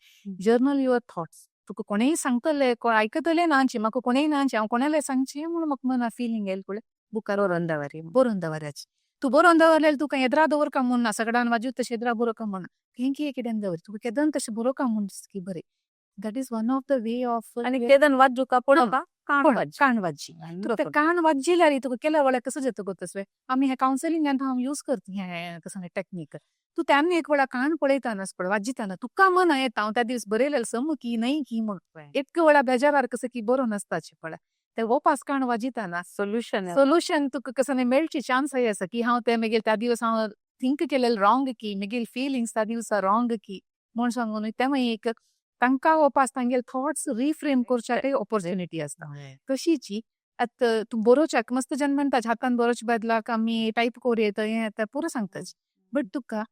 जर्नल your thoughts. तुका कोणेय सांगतले, कोण आयकतले नाची, म्हाका कोणेय नाची, हांव कोणाले सांगची म्हूण म्हाका मना फिलींग येयलें पळय. बुकार बरोवन दवरी. बरोवन दवराची. तूं बरोवन दवरलें तुका येद्रा दवर म्हूण ना, सगळ्यान वाजूत तशें येद्रा बरोवका म्हूण ना, तेंकी एक कितें दवर तुका केदन तशें बरोवका म्हूण की बरें. That is one of the way of आनी केदन वाजुका पळोवका कान वाज. कान वाजी तुका ते कान वाजिल्यार तुका केल्या वेळार कसो जाता गोतसवे. आमी हे कावन्सिलिंगान हांव यूज करता हें कसं टेक्नीक. तूं त्यान एक वेळा कान पळयताना पळय वाजिताना तुका मन येता हांव त्या दीस बरयलें सम की नाही की म्हूण. इतके वेळा बेजारार कसं की बरोवन आसताचे पळय ते वोपास कान वाजिताना सोल्युशन. सोल्युशन तुका कसं मेळची चान्स आसा की हांव ते मागीर त्या दिवस हांव थिंक केलेलं रॉंग की मागीर फिलिंग्स त्या दिवसा रॉंग की म्हूण सांगून ते मागीर एक तांकां वोपास तांगेले थॉट्स रिफ्रेम करच्याकय ऑपॉर्च्युनिटी आसता. तशीची आतां तूं बरोवच्याक मस्त जन म्हणटा हातान बरोवचे बदलाक आमी टायप करूं येता हें येता पुरो सांगताच, बट तुका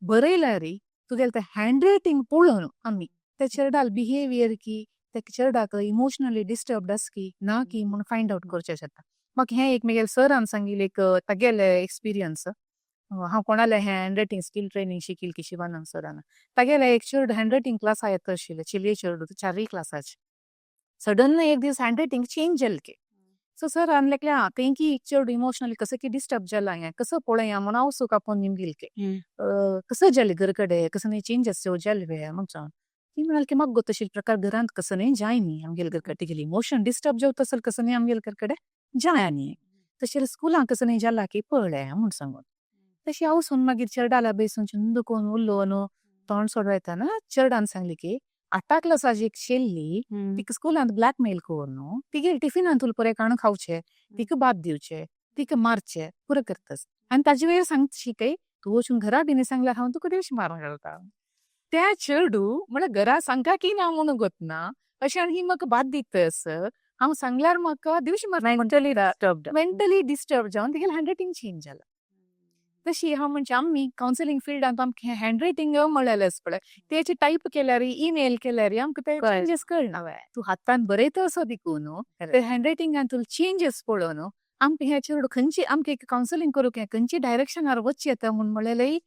बरयल्यार तुगेलें तें हँड रायटींग पळोवन आमी त्या चेरडाल बिहेवियर की त्या चेरडाक इमोशनली डिस्टर्बड आसा की ना की म्हूण फायंड आवट करचें शकता. म्हाका हें एक म्हगेले सरान सांगिल्लें एक तागेलें एक्सपिरियन्स. हांव कोणालें हँड रायटींग स्कील ट्रेनींग शिकील की शिवानंद सरान तागेलें एक चेरडू हँड रायटींग क्लासा येता आशिल्लें, चेलये चेरडू चारय क्लासाचे. सडन एक दीस हँड रायटींग चेंज जालें की सो सरान लेकलें आं तेंकी एक चेरडू इमोशनली कसं की डिस्टर्ब जाला हें कसं पळया म्हूण हांव सुका आपोवन निमगील की कसं जालें घर कडेन कसं न्ही चेंजस जाले वे म्हूण सांग. ती म्हणाली की म्हाका गोत प्रकार घरांत कसं न्ही जाय न्ही आमगेले घर कडेन तिगेली इमोशन डिस्टर्ब जावता तसं कसं न्ही आमगेले घर कडेन जाय न्ही तशें स्कुलांक कसं न्ही जाला की पळय म्हूण सांगून. तशी हांव वचून मागीर चेरडाला बेसून चंद कोन्न उलोवन तोंड सोडयतना चेरडान सांगली की आठा क्लासाची एक चेल्ली तिका स्कुलांत ब्लॅकमेल करून तिगेले टिफिनांतूल पुरे काणू खावचे, तिका बाद दिवचे, तिका मारचे पुरो करतस आनी ताजे वयर सांगता काय तूं वचून घरा बीन सांगल्यार हांव तुका देश मारून घालता. त्या चेडू म्हळ्यार घरा सांगता की ना म्हणून गोतना अशें आनी ही म्हाका बाद दितस हांव सांगल्यार म्हाका दिवशी मार मेंटली डिस्टर्बड. मेंटली डिस्टर्ब जावन तिगेलें हँड रायटींग चेंज जाला. तशी हांव म्हणजे आमी कावन्सिलींग फिल्डांत आमकां हँड रायटींग म्हळ्ळेलें आसा पळय तेचे टायप केल्यार ईमेल केल्यार आमकां ते चेंजीस कळना. तूं हातान बरयता असो देखून ते हँड रायटिंगान तुका चेंजीस पळोवन आमकां हें चेडूं खंयची आमकां एक कावन्सिलींग करूंक हें खंयची डायरेक्शनार वचचें येता म्हूण म्हणलेलें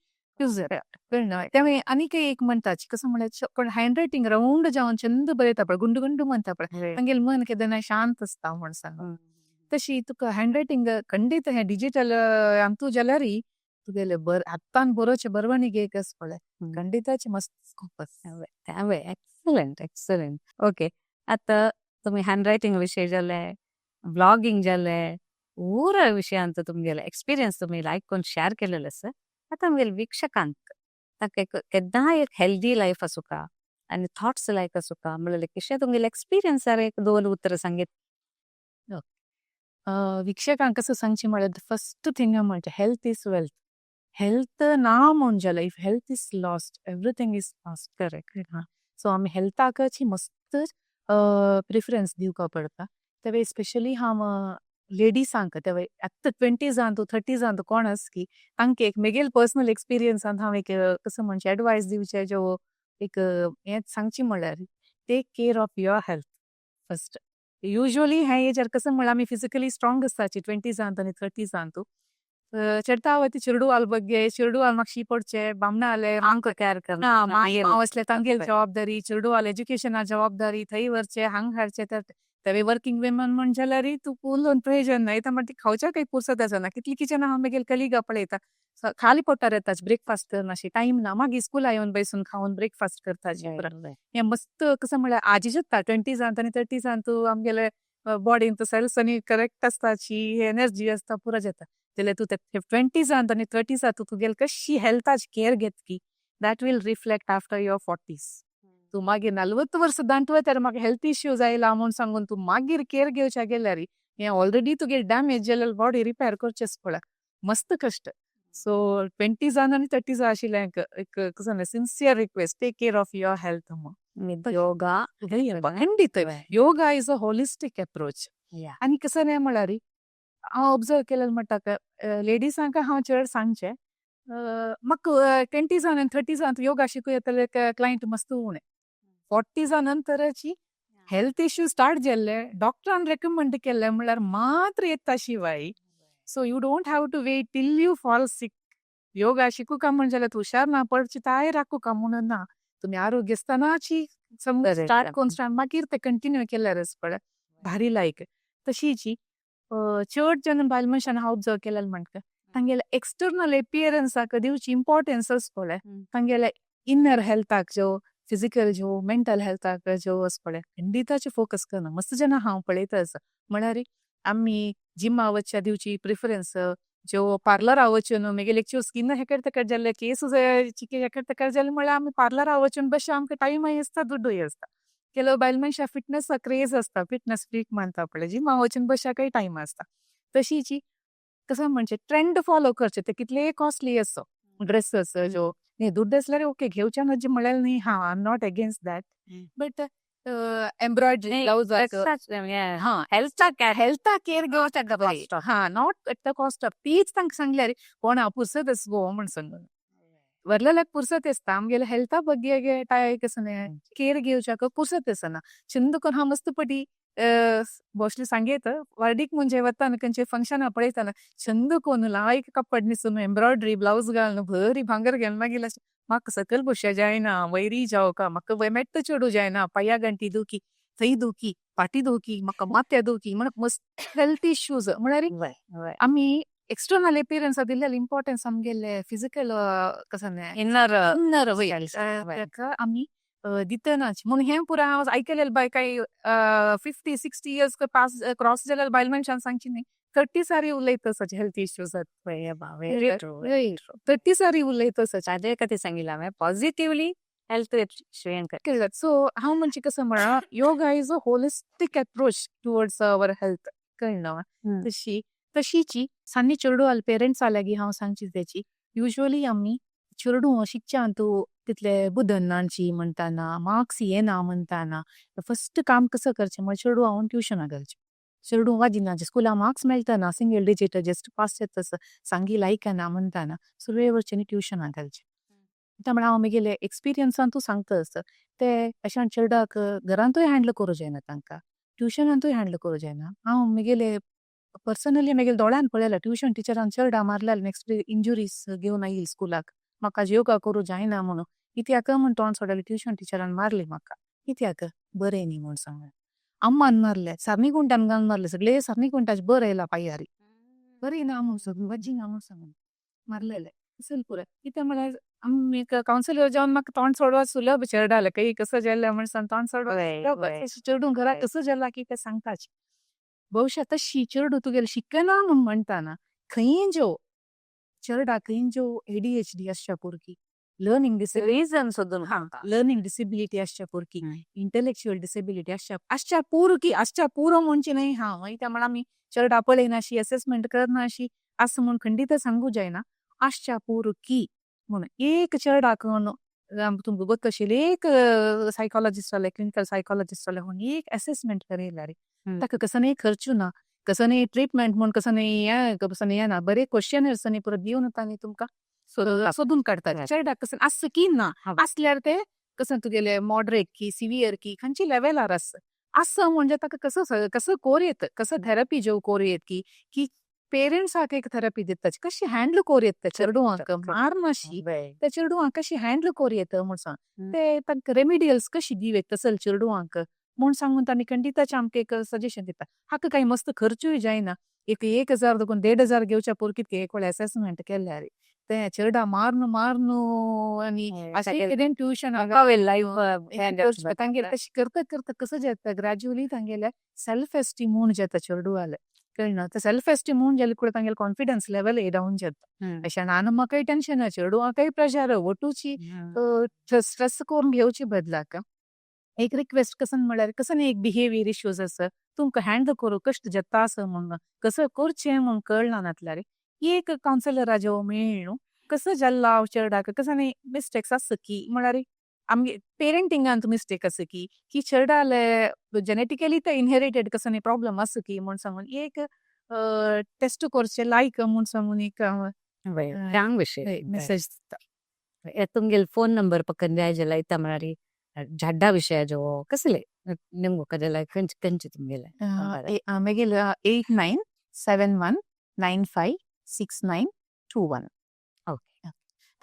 कळना. त्यामुळे आनीक एक म्हणटाची कसं म्हळ्यार कोण हँड रायटींग रावंड जावन चंद बरयता पळय गुंड गुंड म्हणटा पळय तांगेलें मन केन्ना शांत आसता म्हूण सांगून. तशी तुका हँड रायटींग खंडीत हें डिजिटल आमतू जाल्यार तुगेलें बर हातान बरोवचें बरवणीक एक आसा पळय खंडिताचें मस्त स्कोप आसा. Excellent excellent. ओके, आतां तुमी हँड रायटींग विशय जालें, ब्लॉगिंग जालें, ಊರ ವಿಷಯ ಅಂತ तुमगेले एक्सपिरियन्स तुमी लायक करून शेअर केलेले आसा. आतां आमगेले वीक्षकांक तांकां केन्नाय एक हेल्दी लायफ आसूका आनी थॉट्स लायक आसूका म्हणल्यार कशें तुमगेले एक्सपिरियन्सार एक दोन उतरां सांगीत. वीक्षकांक कसं सांगचें म्हळ्यार फर्स्ट थिंग म्हणटा हेल्थ is wealth. Health ना म्हूण जाल्यार if health is lost everything is lost. Correct. So आमी हेल्थाकच मस्त प्रिफरन्स दिवपा पडटा. तेवे स्पेशली हांव लेडीसांक तेवे आतां ट्वेंटीजांत थर्टीजांत कोण आसा की तांकां एक म्हगेले पर्सनल एक्सपिरियन्सान हांव एक कसं म्हणचें एडवायस दिवचें जो एक हें सांगचें म्हळ्यार take care of your health first. Usually हें एजार कसं म्हळ्यार आमी फिजिकली स्ट्रॉंग आसताची ट्वेंटीजांत आनी थर्टीजांत. चेडताव ती चेडूवाल बग्गे चेडूवाल मातशी पडचे बामणा आले आमकां केअर करना. माव आसले तांगेली जबाबदारी चेडूवाल एज्युकेशना जबाबदारी थंय व्हरचे हांग हाडचे तेवे वर्किंग विमन म्हण जाल्यार तूं उलोवन प्रयोजन ना येता ती खावच्याकय पुरसत आसना कितली किचनां हांव म्हगेले कलिगा पळयता खाली पोटार येता ब्रेकफास्ट करनाशी टायम ना मागीर स्कुला येवन बसून खावन ब्रेकफास्ट करता. हें मस्त कसं म्हळ्यार आजी जाता ट्वेंटीजांत आनी थर्टीजांत आमगेले बॉडींत सेल्स आनी करेक्ट आसताची एनर्जी आसता पुरो जाता. जाल्यार तूं ते ट्वेंटीजांत आनी थर्टीजांत तूं तुगेली कशी हेल्थाची care घेतकी that will reflect after your forties. तूं मागीर 40 वर्सां दांटवतार म्हाका हेल्थ इश्यूज आयला म्हूण सांगून तूं मागीर केअर घेवच्या गेल्यार हें ऑलरेडी तुगे डॅमेज जालें बॉडी रिपेर करचेंच पडला मस्त कश्ट. सो ट्वेंटीजान आनी थर्टीजान आशिल्लें एक कसं sincere request take care of your health म्हूण. योगा. खंडीत yoga is a holistic approach. आनी कसं न्ही म्हळ्यार हांव ऑब्जर्व केलें म्हणटा लेडीजांक हांव चड सांगचें म्हाका ट्वेंटीजान आनी थर्टीजान योगा शिकूं येतले क्लायंट मस्त उणें. फोर्टीजा नंतराची हेल्थ इश्यू स्टार्ट जाल्ले डॉक्टरान रेकमेंड केल्ले म्हणल्यार मात्र येता शिवाय. So you don't have to wait till you fall sick. Yoga शिकूका म्हण जाल्यार तूं हुशार ना पडची ताय राखूका म्हणून ना तुमी आरोग्य आसतनाची स्टार्ट करून स्टार्ट मागीर ते कंटिन्यू केल्यार पळय भारी लायक. तशीची चड जन बायल मनशान हांव ऑब्जर्व केलेलें म्हणटा, तांगेले एक्सटर्नल एपियरन्साक दिवची इम्पॉर्टन्स आस पळय, तांगेले इनर हेल्थाक जो फिजिकल जो मेंटल हेल्थाक जो आस पळय, खंडिताचे फोकस करना मस्त जन हांव पळयता आसा. म्हळ्यार आमी जिमा वचच्या दिवची प्रिफरन्स, जो पार्लरा वचून मागीर एक स्किन हेकड तेकड जाल्ले, केस चिके हेकड तेकड जाले म्हळ्यार आमी पार्लरा वचून बशे आमकां टायमय आसता, दुड्डूय आसता. ಕೆಲವು बायल मनशां फिटनस क्रेज आसता, फिटनस फ्रीक मानता पळय, जिमा वचून बशाकय टायम आसता. तशीची कसं म्हणजे ट्रेंड फॉलो करचे, ते कितलेय कॉस्टली असो ड्रेसेस जो न्ही, दुड्ड आसल्यार ओके घेवच्या न्हय म्हळ्यार न्ही, हा, I am not against that, but embroidery blouse हा, हेल्थाक हेल्थाक केअर घेवच्या, हा, not at the cost of. तीच तांकां सांगल्यार कोणा पुरसत आस गो म्हण सांगून वरलेल्याक पुरसत आसता, आमगेले हेल्था ಬಗ್ಗೆ टाय कसं केअर घेवच्याक पुरसत आसना. चंद करून हांव मस्त पटी मोस्टली सांगेत वार्डीक म्हणजे वताना खंयचे फंक्शना पळयतना चंद कोन लायक कपड न्हेसून, एम्ब्रॉयडरी ब्लाउज घालून, बरी भांगर घालून, मागीर अशें म्हाका सकयल बसया जायना, वयरी जावका म्हाका मेट्ट चडूं जायना, पांया गांठी दुखी, थंय दुखी, फाटी दुखी, म्हाका माथ्या दुखी म्हण मस्त हेल्थ इश्यूज. म्हळ्यार आमी एक्सटर्नल एपियरन्स दिल्लेले इम्पॉर्टन्स आमगेले फिजिकल कसं इनर इनर ताका आमी दितनाच. म्हणून हें पुराय हांव आयकलेलें बाय, काय 50-60 इयर्स पास क्रॉस जालेले बायल मनशान सांगची न्ही, 30सारी उलयता हेल्थ इश्यूज, 30सारी उलयता. ताजे खातीर सांगिल्लें हांवें पॉझिटिवली हेल्थ इश्यू. सो हांव म्हणजे कसं म्हणा, yoga is a holistic approach towards our health, कळना? तशी तशीची सान्नी चेडूं पेरंट्स लागीं हांव सांगची तेची, युजली आमी चेडूं शिकच्यांतू तितले बुदनाची म्हणटाना, मार्क्स येना म्हणटाना, फर्स्ट काम कसं करचें म्हळ्यार चेडूं हांव ट्युशनाक घालचें. चेडूं वाजिना, स्कुला मार्क्स मेळटना, सिंगल डिजीट जस्ट पास जाता, सांगी लायकना म्हणटाना सुरवे वचून ट्युशनाक घालचें. त्या म्हळ्यार हांव म्हगेले एक्सपिरियन्सान तूं सांगता आसता, ते अशें चेडवाक घरांतूय हँडल करूं जायना, तांकां ट्युशनांतूय हँडल करूं जायना. हांव म्हगेले पर्सनली म्हगेले दोळ्यान पळयला, tuition टिचरान Cheda मारलेले, next day injuries घेवन आयली स्कुलाक, म्हाका योगा करूं जायना म्हणून. कित्याक म्हूण तोंड सोडलें, ट्युशन टिचरान मारली म्हाका. कित्याक बरें न्ही म्हूण सांगलें. अम्मान मारले, सारनी कुंटान घालून मारले, सगळे सारनी कुंटाचे बरें येयला पांयारी, बरें ना म्हूण सांगून, वजी ना म्हूण सांगून मारलेले चल पुराय. कित्याक म्हळ्यार आमी कावन्सिलर जावन म्हाका तोंड सोडवा सुलभ, चेरडाले काही कसं जालें म्हण सांग तोंड सोडवा, चेडूं घरा कसं जाला की तें सांगताच. बहुशा तशी चेडूं तुगेलें शिकना म्हूण म्हणटाना, खंय जो चेरडा खंय जो एडीएचडी आसच्या पुरकी, लर्निंग डिसेबिलिटी, रिजन सोदून, लर्निंग डिसेबिलिटी आसच्या पुरकी, इंटेलेक्च्युअल डिसेबिलिटी आसच्या पुरकी, आसच्या पुरो म्हणची न्हय. हा, मागीर त्या म्हळ्यार आमी चेरडा पळयनाशी, असेसमेंट करनाशी आसा म्हूण खंडीत सांगू जायना. आसच्या पुरकी म्हणून एक चेरडाक तुमकां गोत आशिल्ली एक सायकोलॉजिस्ट जाले, क्लिनिकल सायकोलॉजिस्ट जाले म्हूण एक असेसमेंट करयल्यार, ताका कसं न्ही खर्चू ना, कसं न्ही ट्रिटमेंट म्हूण, कसं न्ही हें, कसं न्ही येना, बरे क्वेश्चनर्स पुरो दिवन तांणी तुमकां सोदून काडटा चेरडाक कसं आसा की ना. आसल्यार ते कसं तुगेले मॉडरेट की सिवियर की खंयची लेवलार आसा, आसा म्हणजे ताका कसं कसं कोर येत, कसं थेरपी जेव कोर येत की की पेरंट्साक एक थेरपी दिता, कशी हँडल कोर येत चेडवांक, मारनाशी त्या चेडवांक कशी हँडल कोर येत म्हूण सांग, ते तांकां रेमिडियल्स कशी दिव येत तसल चेडवांक म्हूण सांगून तांणी खंडिताचे आमकां एक सजेशन दिता. हाका काही मस्त खर्चूय जायना, एक 1000 दोन 1500 घेवच्या पुरो, कितके एक असेसमेंट केल्यार ते चेरडा मारनु मारनु आनी अशें कितें ट्युशन लायफ तांगेले तशें करता करता कसं जाता, ग्रॅज्युअली तांगेले सेल्फ एस्टीम म्हूण जाता चेडवाले, कळना? ते सेल्फ एस्टीम म्हूण जाले कुडें तांगेले कॉन्फिडन्स लेवल डावन जाता. अशें आनी म्हाकाय टेन्शन, चेडवांकय प्रेशर, वटूची स्ट्रेस करून घेवची बदलाक एक रिक्वेस्ट कसं म्हळ्यार कसं एक बिहेवियर इश्यूज आसा, तुमकां हँडल करूं कश्ट जाता आसा म्हणून, कसं करचें म्हूण कळना नासल्यार एक कावन्सिलरा जो मेळ न्हू, कसं जाल्ला चेरडाक, कसं न्ही मिस्टेक्स आसा की, म्हळ्यार आमगे पेरंटिंगान मिस्टेक आसा की, की चेरडाले जेनेटिकली ते इनहेरिटेड कसं न्ही प्रॉब्लम आसा की म्हूण सांगून एक टेस्ट करचे लायक म्हूण सांगून एक चांग विषय मेसेज दिता. तुमगेले फोन नंबर पक्कन जाय जाल्यार इता, म्हळ्यार झाड्डा विशय जो कसले निमगो जाल्यार खंयचे खंयचे तुमगेले? मागीर 8971956921. ओके.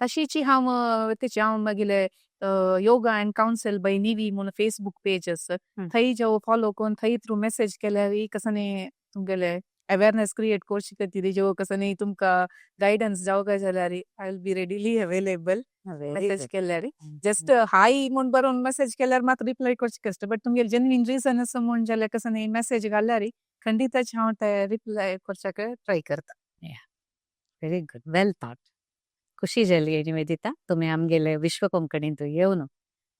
तशीची हांव तेची हांव मागीर योगा अँड कावन्सिल बाय निवी म्हणून फेसबूक पेज आसा, थंय जो फॉलो करून थंय थ्रू मेसेज केल्यार कसं तुमगेले अवेअरनेस क्रिएट करची खातीर ज्यो कसो न्ही तुमकां गायडन्स जावं काय जाल्यार, I will be readily available. Very message good. केल्यार, जस्ट हाय म्हूण बरोवन मेसेज केल्यार मात रिप्लाय करचे कष्ट, बट तुमगेले जेन्युइन रिजन आसा म्हूण जाल्यार कसो न्ही मेसेज घाल्यार खंडितच हांव ते रिप्लाय करच्याक ट्राय करता. व्हेरी गुड, वेल थॉट. खुशी जाली निवेदिता, तुमी आमगेले विश्व कोंकणींत येवन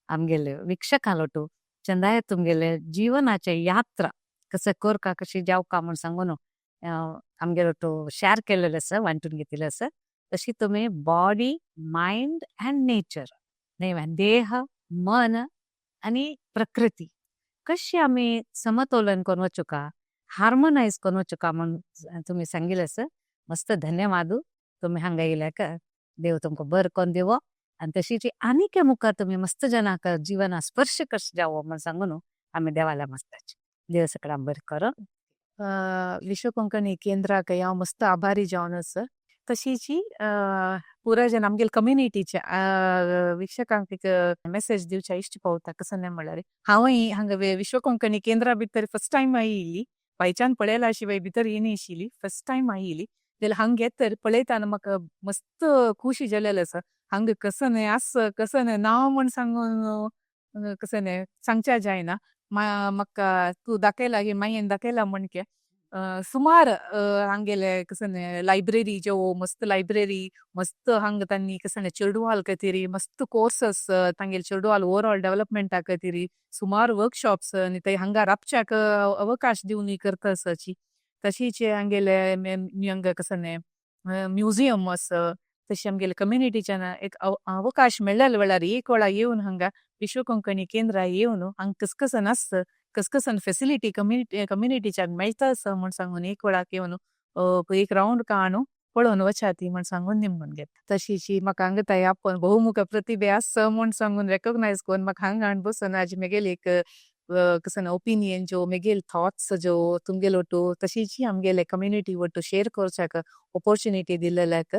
आमगेले वीक्षकांलोटू चंदाय तुमगेले जीवनाचे यात्रा कसं करका, कशी जावका म्हूण सांगून आमगेलोटू शेअर केलेले आसा, वांटून घेतिल्ले आसा. तशी तुमी बॉडी, मायंड अँड नेचर न्ही, देह, मन आनी प्रकृती कशी आमी समतोलन करून वचुका, हार्मोनायज करून वचुका म्हूण तुमी सांगिल्लें आसा. मस्त धन्यवाद. तुमी हांगा येयल्याक देव तुमकां बरें करून दिवो आनी तशीच आनीक मुखार तुमी मस्त जनाक जिवना स्पर्श कशें जावो म्हूण सांगून आमी देवाल्या मस्ताचे. देव सगळ्यांक बरें करो. विश्व कोंकणी केंद्राक हांव मस्त आभारी जावन आसा. तशीच पुरा जन आमगेले कम्युनिटीच्या वीक्षकांक एक मेसेज दिवच्या इश्ट पावता. कसो न्ही म्हळ्यार, हांवूय हांगा विश्व कोंकणी केंद्रा भितर फर्स्ट टायम आयिल्ली. भायच्यान पळयला अशी बाय, भितर येयनी आशिल्ली, फर्स्ट टायम आयिल्ली. जाल्यार हांगा येत तर पळयतना म्हाका मस्त खुशी जालेलें आसा. हांगा कसो न्ही आसा, कसो न्ही ना म्हूण सांगून कसो न्ही सांगच्या जायना. म्हाका तूं दाखयला की मायेन दाखयला म्हण के सुमार हांगेले कसो न्ही लायब्ररी ज्यो, मस्त लायब्ररी, मस्त हांगा तांणी कसो न्ही चेडवाल खातीर मस्त कोर्सेस, तांगेले चेडवाल ओवरऑल डेव्हलपमेंटा खातीर सुमार वर्कशॉप्स आनी ते हांगा राबच्याक अवकाश दिवन करता आसाची. तशीच हांगेले हांगा कसो न्ही म्युझियम आसा. तशी आमगेले कम्युनिटीच्यान एक अवकाश मेळ्ळेले वेळार एक वेळा येवन हांगा विश्व कोंकणी केंद्रा येवन हांगा कस कसन आसता, कस कसन फेसिलिटी कम्युनिटीच्याक मेळटा आसा म्हूण सांगून एक वेळाक येवन एक रावंड काणू पळोवन वचाती म्हूण सांगून निमगून घेता. तशीच म्हाका हांगा थंय आपोवन बहुमुख प्रतिभे आसा म्हूण सांगून रेकॉग्नायज करून म्हाका हांगा हाडून बसून आज मेगेली एक कसन ओपिनियन ज्यो, मेगेले थॉट्स ज्यो तुमगेले ಒಟ್ಟು, तशीच आमगेले कम्युनिटी ಒಟ್ಟು शेअर करच्याक ऑपॉर्च्युनिटी दिल्लेल्याक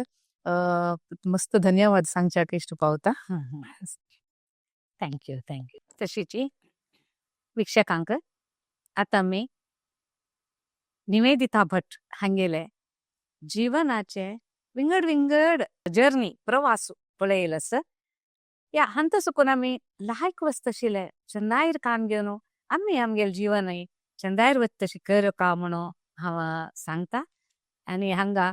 मस्त धन्यवाद सांगच्याक इश्ट पावता. Thank you, thank you. तशीच वीक्षकांक आतां आमी निवेदिता भट हांगेले जीवनाचे विंगड विंगड जर्नी, प्रवास पळयलो आसा. या हांत सुकून आमी लायक वस्त आशिल्ले चंदायर काम घेवन आमी आमगेले जीवनय चंदायर वत तशी करका म्हणून हांव सांगता. आनी हांगा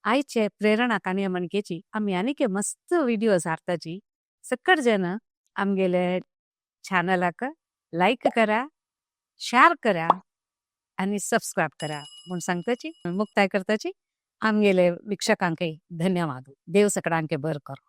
आयचे प्रेरणा काणयो म्हणकेची आमी आनीक मस्त विडियोज हाडटाची. सकट जन आमगेले चॅनलाक लायक करा, शेअर करा आनी सबस्क्रायब करा म्हूण सांगताची, मुक्ताय करताची. आमगेले वीक्षकांकय धन्यवाद. देव सकडांके बरें करो.